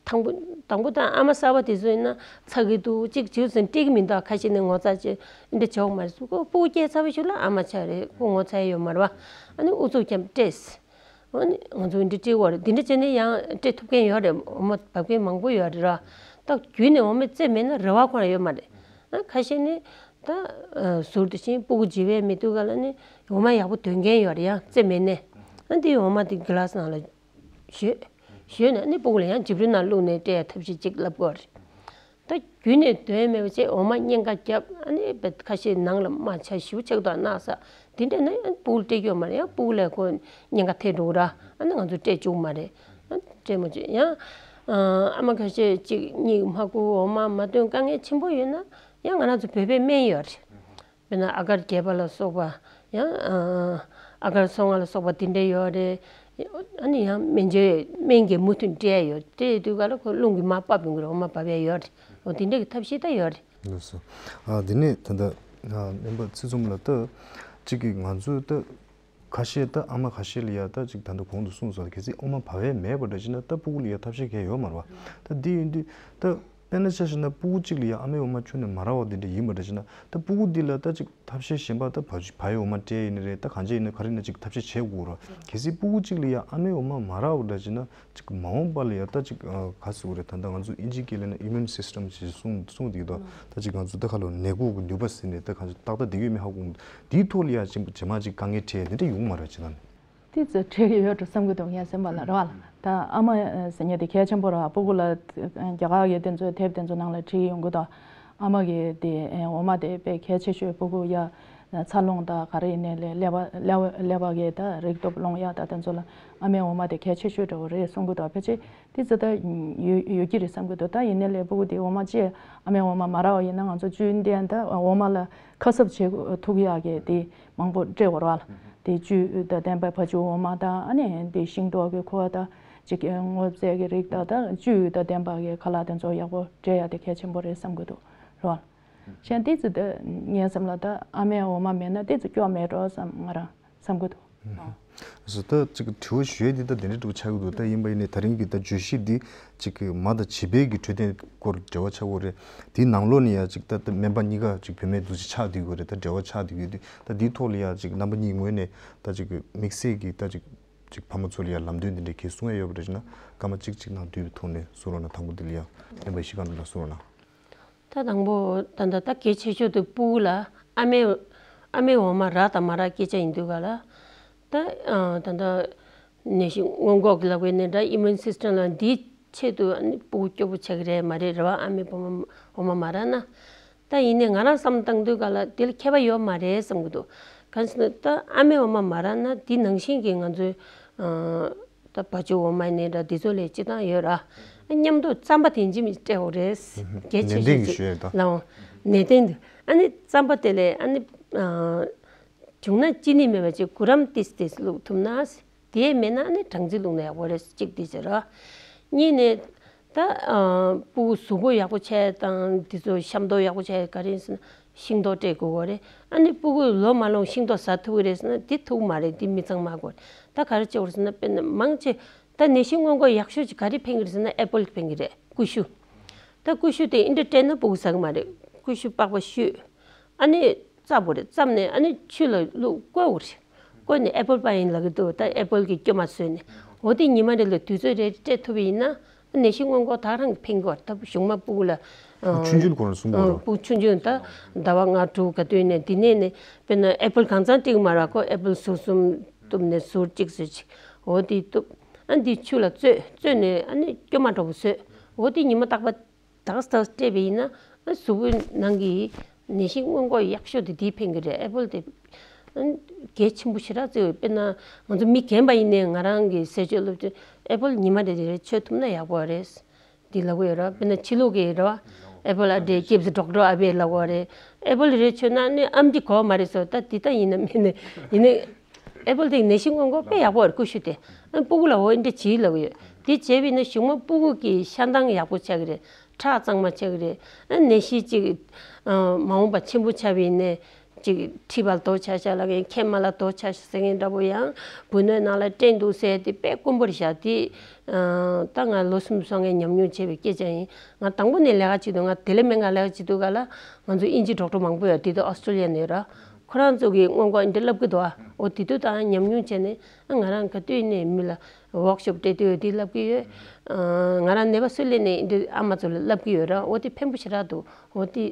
དང་པོ་དང་པོ་དང་ཨ་མ་གསར་པ་དེ་ཚོ་ཡིན་ན་ཚ་གི་འདུག་གཅིག་བྱེད་ཟིན་སྤྲད་ཀྱི་མི་འདུག་ཁ་ཤས་ནས་ངོ་ཚ་བྱེད་འདི་བྱེད་འོ་མ་རེད་ཟེར། ཁོ་སྤུ་གུ་སྐྱེས་ཚར་བའི་ཤུལ་ལ་ཨ་མ་ཆགས་རེད། ཁོ་ངོ་ཚ་ཡ་ཡོད་མ་རེད་བ། ཨ་ནི་ཨུ་ཚུགས་བརྒྱབ་སྤྲད། ཨ་ནི་ང་ཚོ་འདི་སྤྲད་དགོས་རེད། འདི་འདྲ་བྱས་ནས་ཡང་སྤྲད་ཐུབ་མཁན་ཡོད་རེད། འོ་མ་བབས་མཁན་མང་པོ་ཡོད་རེད་ར། ད་རྒྱུན་ནས་འོ་མའི་རྩེ་མེད་ན་རེ་བ་ཁོ་རང་ཡོད་མ་རེད། ཨ་ཁ་ཤས་ནི་ད་ཟུར་དུ་ཕྱིན་སྤུ་གུ་བྱི་བས་མི་ཐུབ་ག་ལ་ནི་འོ་མ་ཡག་པོ་འདོན་མཁན་ཡོད་རེད། ཡང་རྩེ་མེད་ནས་ཨ་འདི་འོ་མ་འདི་གི་ལ་སི་ནང་ལ་བཞོས། བཞོས་ནས་ནི་སྤུ་གུ་ལ་ཡང་འཇིབ་རུ་ནང་བླུགས་ནས་སྤྲད་ཡ་ཐབས་ཤེས་ཅིག་ལབ་དགོས་རེད། ད་རྒྱུན་ནས་འདོན་མེད་པ་བྱས་འོ་མ་གཉན་ཁ་བརྒྱབ། ཨ་ནི་བེད་ཁ་ཤས་ནང་ལ་རྨ་ཆགས་ཞེ་པོ་ཆགས་འདུག་ན་ས་དེ་འདྲས་ན་ཡང་སྤུ་གུ་སྤྲད་རྒྱུ་ཡོད་མ་རེད། ཡང་སྤུ་གུ་ལ་ཁོ་གཉན་ཁ་ཐེབས་འགྲོ་གི་ར། ཨ་ནི་ང་ཚོ་སྤྲད་བཅུག་མ་རེད། ཨ་སྤྲད་མ་བཅུག་ཡང་ཨ་མ་ཁ་ཤས་གཅིག་གཉིས་མ་ཁུ་འོ་མ་མ་འདོན་དཀའ་ངལ་ཆེན་པོ་ཡོད་ན་ཡང་ང་རང་ཚོ་བོད་པའི་སྨན་ཡོད་རེད། དཔེར་ན་ཨ་གར་རྒྱས་པ་ལ་སོགས་པ། ཡང་ཨ་གར་སོ་ལྔ་ལ་སོགས་པ་དེ་འདྲ་ཡོད་རེད། ཨ་ནི་ཡང་སྨན་བཅོས་སྨན་གྱི་མུ་མཐུད་སྤྲད་ཡ་ཡོད། སྤྲད་དུས་ག་ལ་ཁོ་རླུང་གིས་མར་ཕབ་ཡོང་གི་རེད། འོ་མ་བབས་ཡ་ཡོད་རེད། འོ་དེ་འདྲ་གི་ཐབས་ཤེས་ད་ཡོད་རེད། ལགས་སོ། ཨ་དེ་ནས་ད་ལྟ་ཨ་སྨན་པ་ཚེ་ཚོམ་ལགས། ད་གཅིག་གི་ང་ཚོས་ད་ཁ་ཤས་ད་ཨ་མ་ཁ་ཤས་ལ་ཡ་ད་ཅིག་ད་ལྟ་གོང་དུ་གསུངས་སོང་། གལ་སྲིད་འོ་མ་བབས་ཡས་མེད་པ་འདྲ་ཞིག་ན་ད་སྤུ་གུ་ལ་ཡ་ཐབས་ཤེས་གང་ཡང་ཡོད་མ་རེད་བ། ད་འདི་ཡིན་དུས་ད་དཔེར་ན་ཆ་བཞག་ན་སྤུ་གུ་གཅིག་ལ་ཡ་ཨ་མའི་འོ་མ་ཁྱོན་ནས་མ་རག་པ་འདི་འདྲ་ཡིན་པ་འདྲ་ཞིག་ན་ད་སྤུ་གུ་འདི་ལ་ད་ཅིག་ཐབས་ཤེས་གཞན་པ་ད་བ་བ་ཡི་འོ་མ་སྤྲད་ཡིན་ནི་རེད། ད་གང་ཅི་ཡིན་ན་ག་རེ་ཡིན་ན་ཅིག་ཐབས་ཤེས་བྱེད་དགོས་རེད། གལ་སྲིད་སྤུ་གུ་གཅིག་ལ་ཡ་ཨ་མའི་འོ་མ་མ་རག་པ་འདྲ་ཞིག་ན་ཅིག་མ་འོངས་པ་ལ་ཡ་ད་ཅིག་ཨ་ག་ཟེར་དགོས་རེད། ད་ལྟ་ང་ཚོ་དབྱིན་ཇིའི་སྐད་ལ་ན་ཨིམ་མུན་སིས་ཊམ་ཞེས་གསུངས་གསུངས་བསྡད་ཀྱི་འདུག་ད་ཅིག་ང་ཚོ་ད་ཁ་ལོ་ནད་འགོག་གི་ནུས་པ་ཟེར་ནས་ད་གང་ཅི་ཏག་ཏག་བསྡད་ཀྱི་ཡོད་མེད་ཧ་གོ་མི་འདུག་འདིའི་ཐོག་ལ་ཡ་ཅིག་ཇེ་མང་ཅིག་དཀའ་ངལ་འཕྲད་འདི་འདྲ་ཡོང་མ་རེད་ཅེ་ན། དེ་ཚོ་འཕྲད་ཀྱི་ཡོད་འགྲོ་བསམ་གྱི་འདུག་ངས་སེམས་པ་ལ་རེད་བ། ད་ཨ་མ་ཟེར་མཁན་དེ་གལ་ཆེན་པོ་རེད་བ། སྤུ་གུ་ལ་རྒྱ་གར་གྱི་དེ་ཚོའི་དེབ་དེ་ཚོ་ནང་ལ་བྲིས་ཡོང་གི་འདུག་ཨ་མ་གི་དེ་འོ་མ་དེ་དཔེ་གལ་ཆེ་ཤོས། སྤུ་གུ་ཡ་འཚར་ལོངས་དང་ག་རེ་ཡིན་ནའི་ལས་ཀླད་པ་ཀླད་པ་ཀླད་པ་གི་ད་རིག་སྟོབས་སློང་ཡ་ད་དེ་ཚོ་ལ་ཨ་མའི་འོ་མ་དེ་གལ་ཆེ་ཤོས་འདྲ་བོ་རེད་གསུང་གི་འདུག་ཕལ་ཆེར་དེ་ཚོ་ད་ཡོད་ཡོད་ཀྱི་རེད་བསམ་གྱི་འདུག་ད་ཡིན་ནའི་ལས་སྤུ་གུ་དེ་འོ་མ་ཅིག་ཨ་མའི་འོ་མ་མ་རག་པ་ཡིན་ན་ང་ཚོ་བཅུད་ལྡན་ད་འོ་མ་ལ་ཁ་གསབ་བྱེད་ཐུབ་ཡག་གི་དེ་མང་པོ་སྤྲད་དགོས་རེད་བ། དེ་བཅུད་དང་ལྡན་པའི་བ་ཕྱུགས་འོ་མ་དང་། ཨ་ནི་དེ་ཤིང་ཏོག་གི་ཁུ་བ་དང་ཅིག་སྔོ་ཚལ་གྱི་རིགས་དང་། ད་བཅུད་དང་ལྡན་པ་གི་ཁ་ལག་དེ་ཚོ་ཡག་པོ་སྤྲད་ཡ་དེ་གལ་ཆེན་པོ་རེད་བསམ་གྱི་འདུག་རེད་བ། གཞན་དེ་ཚོ་དེ་ངའི་སེམས་ལ་ད་ཨ་མའི་འོ་མ་མེད་ན་དེ་ཚོ་སྐྱོ་མེད་འགྲོ་བསམ་ང་རང་བསམ་གྱི་འདུག་སོ་ད་ཅིག་དྲི་བ་ཞུ་ཡས་འདི་ད་དེ་འདྲ་འདྲ་པོ་ཆགས་ཀྱི་འདུག་ད་ཡིན་པ་ཡིན་ནའི་ད་རིང་གི་ད་བརྗོད་གཞི་འདི་ཅིག་གི་མ་དང་བྱིས་པའི་གི་འཕྲོད་བསྟེན་སྐོར་འབྲེལ་བ་ཆགས་ཀྱི་རེད། དེའི་ནང་ལོགས་ནས་ཡ་ཅིག་ད་ད་སྨན་པ་གཉིས་ཀ་ཅིག་བུད་མེད་འདུག་ཅིག་ཆགས་བསྡད་ཀྱི་རེད། ད་འབྲེལ་བ་ཆགས་བསྡད་ཀྱི་འདུག་ད་འདིའི་ཐོག་ལ་ཡ་ཅིག་རྣམ་པ་གཉིས་ངོས་ནས་ད་ཅིག་གི་དམིགས་བསལ་གྱི་ད་ཅིག་ཅིག་ཕ་མ་ཚོ་ལ་ཡ་ལམ་སྟོན་འདི་འདྲའི་གི་གསུང་ཡ་ཡོད་པ་རེད་ཅེ་ན། སྐར་མ་གཅིག་གཅིག་ནང་བསྡུས་པའི་ཐོག་ནས་གསུང་རོགས་གནང་། དང་པོ་འདི་ལ་ཡ་སྨན་པ་ཡེ་ཤེས་མཁའ་འགྲོ་ལགས་གསུང་རོགས་གནང་། ད་དང་པོ་ད་ལྟ་ད་གལ་ཆེ་ཤོས་དེ་སྤུ་གུ་ལ་ཨ་མའི་ཨ་མའི་འོ་མ་རག་དང་མ་རག་སྐད་ཆ་ཡིན་དུས་ག་ལ། ད་ཨ་ད་ལྟ་ནད་གཞི་སྔོན་འགོག་གི་ལབ་པའི་ནད་འདྲ་ཨི་མུན་སིས་ཊམ་ལ་འདི་ ཆེད་དུ་ཨ་ནི་སྤུ་གུ་སྐྱོ་པོ་ཆགས་ཀྱི་རེད་མ་རེད། རེད་བ། ཨ་མའི་འོ་མ་འོ་མ་མ་རག་ན། ད་ཡིན་ནའི་ང་རང་བསམ་བཏང་དུས་ག་ལ་དེ་ལ་ཁྱད་པར་ཡོད་མ་རེད་བསམ་གྱི་འདུག་གང་ཟེར་ན་ད་ཨ་མའི་འོ་མ་མ་རག་ན་དེ་ནང་བཞིན་གྱི་ང་ཚོའི་ཨ་ད་བ་ཕྱུགས་འོ་མ་ཡིན་ནའི་འདྲ་འདི་ཚོ་ལས་སྤྱི་བཏང་ཡོད་ར། མཉམ་དུ་རྩམ་པ་དེ་འཇིམ་སྤྲད་འོ་རེད། གལ་ཆེ་ནན་ཏན་ཤོས་གྱི་ཅིག་ཞུ་ཡས་ད། ལའོ། ནན་ཏན་འདུག་ཨ་ནི་རྩམ་པ་དེ་ལས་ཨ་ནི་ཨ་བྱུང་ན་ཅི་ནི་མེད་པ་ཅིག་གུ་རམ་ཏིས་ཏིས་བླུགས་ཐུབ་ན། དེ་མེད་ན་ནི་སྦྲང་རྩི་བླུགས་ན་ཡག་པོ་རེད། གཅིག་དེ་ཟེར་རོ། གཉིས་ནས་ད་ཨ་སྤུ་གུ་གཟུགས་པོ་ཡག་པོ་བྱས་དང་དེ་ཚོ་ཤ་མདོག་ཡག་པོ་བྱས་ག་རེ་ཡིན་ཟེར་ན་ཤིང་ཏོག་སྤྲད་དགོས་གོ་རེད། ཨ་ནི་སྤུ་གུ་ལོ་མ་ལོན་ཤིང་ཏོག་ཟ་ཐུབ་ཀྱི་རེད་ཟེར་ན་དེ་ཐུབ་མ་རེད། དེ་མི་ཚང་མ་དགོས་རེད། ད་ག་རེ་བྱེད་དགོས་རེད་ཟེར་ན་དཔེར་ན་མང་ཆེ་ད་ནད་གཞི་སྔོན་འགོག་ཡག་ཤོས་ཅིག་ག་རེ་ཕན་གྱི་རེད་ཟེར་ན་ཨེ་པོལ་ཕན་གྱི་རེད། ཀུ་ཤུ། ད་ཀུ་ཤུ་དེ་ཨིན་དྲ་སྤྲད་ན་སྤུ་གུ་ཟ་གི་མ་རེད། ཀུ་ཤུ་པགས་པ་བཤུས། ཨ་ནི་བཙབ་དགོས་རེད། བཙབ་ནས་ཨ་ནི་ཆུ་ལ་བླུགས་བསྐོལ་དགོས་རེད། བསྐོལ་ནས་ཨེ་པོལ་པ་ཡིན་ལབ་ཀྱི་འདུག་ད་ཨེ་པོལ་གྱི་སྐྱོ་མ་བཟོས་ནས་འོ་དེ་ཉི་མ་རེ་ལ་དུས་ཚོད་རེ་སྤྲད་ཐུབ་པ་ཡིན་ན་ནད་གཞི་སྔོན་འགོག་ད་རང་གི་ཕན་གྱི་རེད། ད་གཞུག་མ་སྤུ་གུ་ལ་ཆུང་ཆུང་ཁོ་རང་གསུང་གི་རེད། སྤུ་གུ་ཆུང་ཆུང་ད་ཟླ་བ་ལྔ་དྲུག་ག་དུས་ནས་འདི་ནས་ནས་དཔེར་ན་ཨེ་པོལ་གང་ཚང་སྤྲད་ཀྱི་མ་རེད། ཁོ་ཨེ་པོལ་ཟུར་གསུམ་གཏུབ་ནས་ཟུར་གཅིག་ཟུར་གཅིག་འོ་དེ་གཏུབ། ཨ་འདི་ཆུ་ལ་བཙོས། བཙོས་ནས་ཨ་ནི་སྐྱོ་མ་འདྲ་པོ་བཟོས། འོ་དེ་ཉི་མ་རྟག་པ་ད་ག་ས་ད་ག་ས་སྤྲད་པ་ཡིན་ན་ཨ་གཟུགས་པོའི་ནང་གི་ནད་གཞི་སྔོན་འགོག་ཡག་ཤོས་དེ་དེ་ཕན་གྱི་རེད། ཨེ་པོལ་དེ་ཨ་གལ་ཆེན་པོ་ཞེ་དྲག་བརྩི་བས། དཔེར་ན་ང་ཚོ་མི་རྒན་པ་ཡིན་ནའི་ང་རང་གི་ཟས་སྤྱོད་སློབ་ཚན་ཨེ་པོལ་ཉི་མ་རེ་རེ་མཆོད་ཐུབ་ན་ཡག་པོ་རེད། འདི་ལབ་གི་ཡོད་ར། དཔེར་ན་ཕྱི་ལོགས་ཀྱི་ར། ཨེ་པོལ་ཨ་འདྲེ་སྐྱེབས་སུ་ཌོག་ཊར་ཨ་བས་ལབ་གི་རེད། ཨེ་པོལ་རེ་མཆོད་ན་ནི་ཨམ་ཅི་གོ་མ་རེད་སོ། ད་འདི་ད་ཡིན་ན་མིན་ན་ཡིན་ནི། ཨེ་པོལ་དེ་ནད་གཞི་སྔོན་འགོག་དཔེ་ཡག་པོ་རེད། ཀུ་ཤུ་དེ་ཨ་སྤུ་གུ་ལ་འོ་འདྲ་བྱིས་ལབ་གི་ཡོད། དེ་བྱས་པ་ཡིན་ན་གཞུག་མ་སྤུ་གུ་གི་ཤ་མདངས་ཡག་པོ་ཆགས་ཀྱི་རེད། ཁྲག་གཙང་མ་ཆགས་ཀྱི་རེད། ཨ་ནད་གཞི་ཅིག་ཨ་མ་འོངས་པ་ཆེན་པོ་ཆགས་པ་ཡིན་ནའི་ཅིག་མཁྲིས་པ་ལ་དོགས་ཆགས་ཤག་ལབ་མཁན་མཁལ་མ་ལ་དོགས་ཆགས་ཤག་ཟེར་མཁན་འདྲ་པོ་ཡང་བུ་སྣོད་ནང་ལ་སྐྲན་འདུག་ཟེར་དེ་དཔེ་དཀོན་པོ་རེད་ཤག་དེ་ཨ་ད་ང་ལོ་གསུམ་སོང་ངས་ཉམས་མྱོང་བྱས་པའི་སྐད་ཆ་ཡིན། ང་དང་པོ་ནས་ལས་ཀ་བྱེད་དུས་ང་དེ་ལས་མེད་ང་ལས་ཀ་བྱེད་དུས་ག་ལ་ང་ཚོ་དབྱིན་ཇི་ཌོག་ཊར་མང་པོ་ཡོད། དེ་དུས་ཨོ་སི་ཀྲོ་ལི་ཡ་ནས་ར། ཁོ་རང་ཚོ་གིས་སྔོན་འགོག་འདི་ལབ་གི་འདུག་ཨ། འོ་དེ་དུས་ད་ཉམས་མྱོང་བྱས་ནས་ཨ་ང་རང་ག་དུས་ནས་མི་ལ་ཝོག་ཤོབ་སྤྲད་དུས་འདི་ལབ་གི་ཡོད། ཨ་ང་རང་ནད་པ་སུ་སླེབས་ནས་འདི་ཨ་མ་ཚོ་ལ་ལབ་གི་ཡོད་ར། འོ་དེ་ཕན་པོ་ཞེ་དྲག་འདུག་འོ་དེ་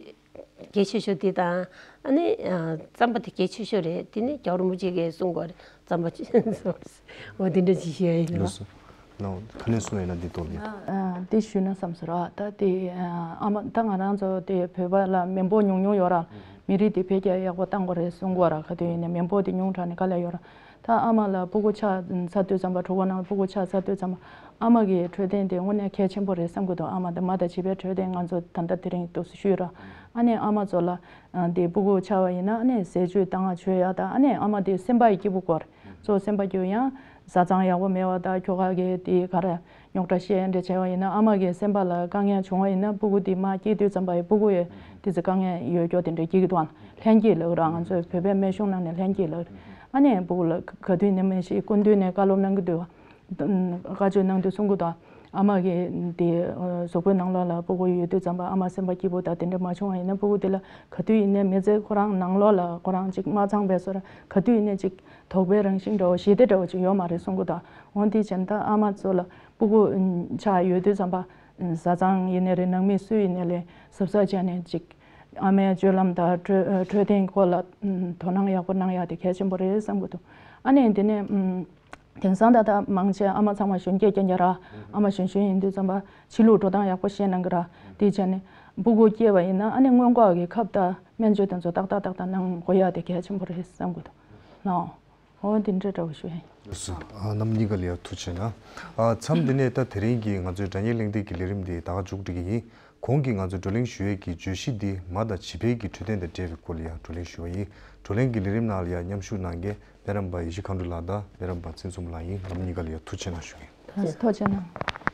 གལ་ཆེ་ཤོས་དེ་དང་ཨ་ནི་ཨ་རྩམ་པ་དེ་གལ་ཆེ་ཤོས་རེད། དེ་ནི་རྒྱལ་བ་རིན་པོ་ཆེ་གིས་གསུང་གི་ཡོད་རེད། རྩམ་པ་ཅི་འོ་དེ་འདྲ་ཅིག་བཤད་ཡ་ཡིན་ལགས་སོ། ནའོ་ཁ་ནས་གསུང་ཡོད་ན་འདི་ཐོག་ནས། ཨ་དེ་ཞུས་ན་བསམ་སོང་ར། ད་དེ་ཨ་མ་ད་ང་རང་ཚོ་དེ་བོད་པ་ལ་མེ་འབོག་ཉུང་ཉུང་ཡོད་ར། མི་རིགས་དེ་འཕེལ་རྒྱས་ཡག་པོ་བཏང་དགོས་རེད་གསུང་གི་ཡོད་ར། ག་དུས་ཡིན་ནའི་མེ་འབོག་དེ་ཉུང་དྲགས་ནས་དཀའ་ལས་ཡོད་ར། ད་ཨ་མ་ལ་སྤུ་གུ་ཆགས་ཚར་དུས་ཙམ་པ་གྲོད་ཁོག་ནང་ལ་སྤུ་གུ་ཆགས་ཚར་དུས་ཙམ་པ་ཨ་མ་གི་འཕྲོད་བསྟེན་དེ་དངོས་གནས་གལ་ཆེན་པོ་རེད་བསམ་གྱི་འདུག་ཨ་མ་དང་མ་དང་བྱིས་པའི་འཕྲོད་བསྟེན་ང་ཚོ་ད་ལྟ་དེ་རིང་འདུག་སེ་ཞུས་ར། ཨ་ནི་ཨ་མ་ཚོ་ལ་ཨ་དེ་སྤུ་གུ་ཆགས་པ་ཡིན་ན་ཨ་ནི་ཟས་བཅུད་བཏང་བ་བཅོས་ཡ་དང་ཨ་ནི་ཨ་མ་དེ་སེམས་པ་ཡི་སྐྱིད་པོ་དགོས་རེད། གཙོ་བོ་སེམས་པ་སྐྱིད་པོ་ཡང་བཟའ་ཚང་ཡག་པོ་མེད་པ་དང་ཁྱོ་ག་གི་དེ་ག་རེ་རྙོག་དྲ་བཤད་འདྲ་བྱས་པ་ཡིན་ན་ཨ་མ་གི་སེམས་པ་ལ་དཀའ་ངལ་བྱུང་བ་ཡིན་ན་སྤུ་གུ་དེ་མར་སྐྱེས་དུས་ཙམ་པ་ཡི་སྤུ་གུ་ཡི་དེ་ཚོ་དཀའ་ངལ་ཡོད་སྐྱོ་དེ་འདྲ་སྐྱེ་གི་འདུག་ཨ་ལྷན་སྐྱེས་ལབ་ར། ང་ཚོའི་བོད་པའི་སྨན་གཞུང་ནང་ནས་ལྷན་སྐྱེས་ལབ་ར། ཨ་ནི་སྤུ་གུ་ལ་ག་དུས་ནས་མི་ཤེས་སྐུ་མདུན་ནས་བཀའ་སློབ་གནང་གི་འདུག་བཀའ་ཆོས་གནང་དུས་གསུང་གི་འདུག་ཨ་མ་གི་དེ་གཟུགས་པོའི་ནང་ལོགས་ལ་སྤུ་གུ་ཡོད་དུས་ཙམ་པ་ཨ་མ་སེམས་པ་སྐྱིད་པོ་དང་དེ་འདྲ་མ་བྱུང་བ་ཡིན་ན་སྤུ་གུ་དེ་ལ་ག་དུས་ཡིན་ནའི་མི་ཚེ་ཁོ་རང་ནང་ལོགས་ལ་ཁོ་རང་ཅིག་མ་ཚང་བའི་བཟོ་འདྲ་ག་དུས་ཡིན་ནའི་ཅིག་དོགས་པའི་རང་བཞིན་འདྲ་བོ་ཞི་བདེ་འདྲ་བོ་ཅིག་ཡོད་མ་རེད་གསུང་གི་འདུག་འོན་ཏེ་བྱས་ན་ད་ཨ་མ་ཚོ་ལ་སྤུ་གུ་ཆགས་ཡོད་དུས་ཙམ་པ་བཟའ་ཚང་ཡིན་ནའི་རེད། ནང་མི་སུ་ཡིན་ནའི་ལས་གཟབ་གཟབ་བྱས་ནས་ཅིག་ཨ་མའི་སྤྱོད་ལམ་དང་འཕྲོད་འཕྲོད་བསྟེན་སྐོར་ལ་དོ་སྣང་ཡག་པོ་གནང་ཡག་དེ་གལ་ཆེན་པོ་རེད་བསམ་གི་འདུག་ཨ་ནི་འདི་ནས་དེང་སང་ད་ལྟ་མང་ཆེ་ཨ་མ་ཚང་མ་གཞོན་སྐྱེས་རྐྱང་རྐྱང་ར། ཨ་མ་གཞོན་གཞོན་ཡིན་དུས་ཙམ་པ་ཕྱི་ལུགས་འགྲོ་སྟངས་ཡག་པོ་ཤེས་གནང་གི་ར། དེ་བྱས་ནས་སྤུ་གུ་སྐྱེས་པ་ཡིན་ན་ཨ་ནི་སྔོན་འགོག་གི་ཁབ་དང་སྨན་བཅོས་དེ་ཚོ་ཏག་ཏག་ཏག་ཏག་གནང་དགོས་ཡག་དེ་གལ་ཆེན་པོ་རེད་བསམ་གི་འདུག་ལགས། འོ་འདི་འདྲ་འདྲ་བོ་ཞུ་ཡ་ཡིན། ལགས་སོ། ཨ་རྣམ་གཉིས་ཀ་ལ་ཡང་ཐུགས་རྗེ་གནང་། ཨ་མཚམས་འདི་ནས་ད་དེ་རིང་གི་ང་ཚོའི་དྲ་བརྙན་གླེང་སྟེགས་ཀྱི་ལས་རིམ་འདི་ད་ག་མཇུག་སྒྲིལ་གྱི་ཡིན། གོང་གི་ང་ཚོས་བགྲོ་གླེང་ཞུ་ཡས་ཀྱི་བརྗོད་གཞི་འདི་མ་དང་བྱིས་པའི་གི་འཕྲོད་བསྟེན་དང་འབྲེལ་བའི་སྐོར་ལ་ཡང་བགྲོ་གླེང་ཞུས་པ་ཡིན། བགྲོ་གླེང་གི་ལས་རིམ་ནང་ལ་ཡང་མཉམ་ཞུགས་གནང་མཁན་སྤེན་རམས་པ་ཡེ་ཤེས་མཁའ་འགྲོ་ལགས་དང་སྤེན་རམས་པ་བཙན་འཛོམས་ལགས་ཡིན། རྣམ་གཉིས་ཀ་ལ་ཡང་ཐུགས་རྗེ་གནང་ཞུ་གི་ཡིན། ཐུགས་རྗེ་གནང་།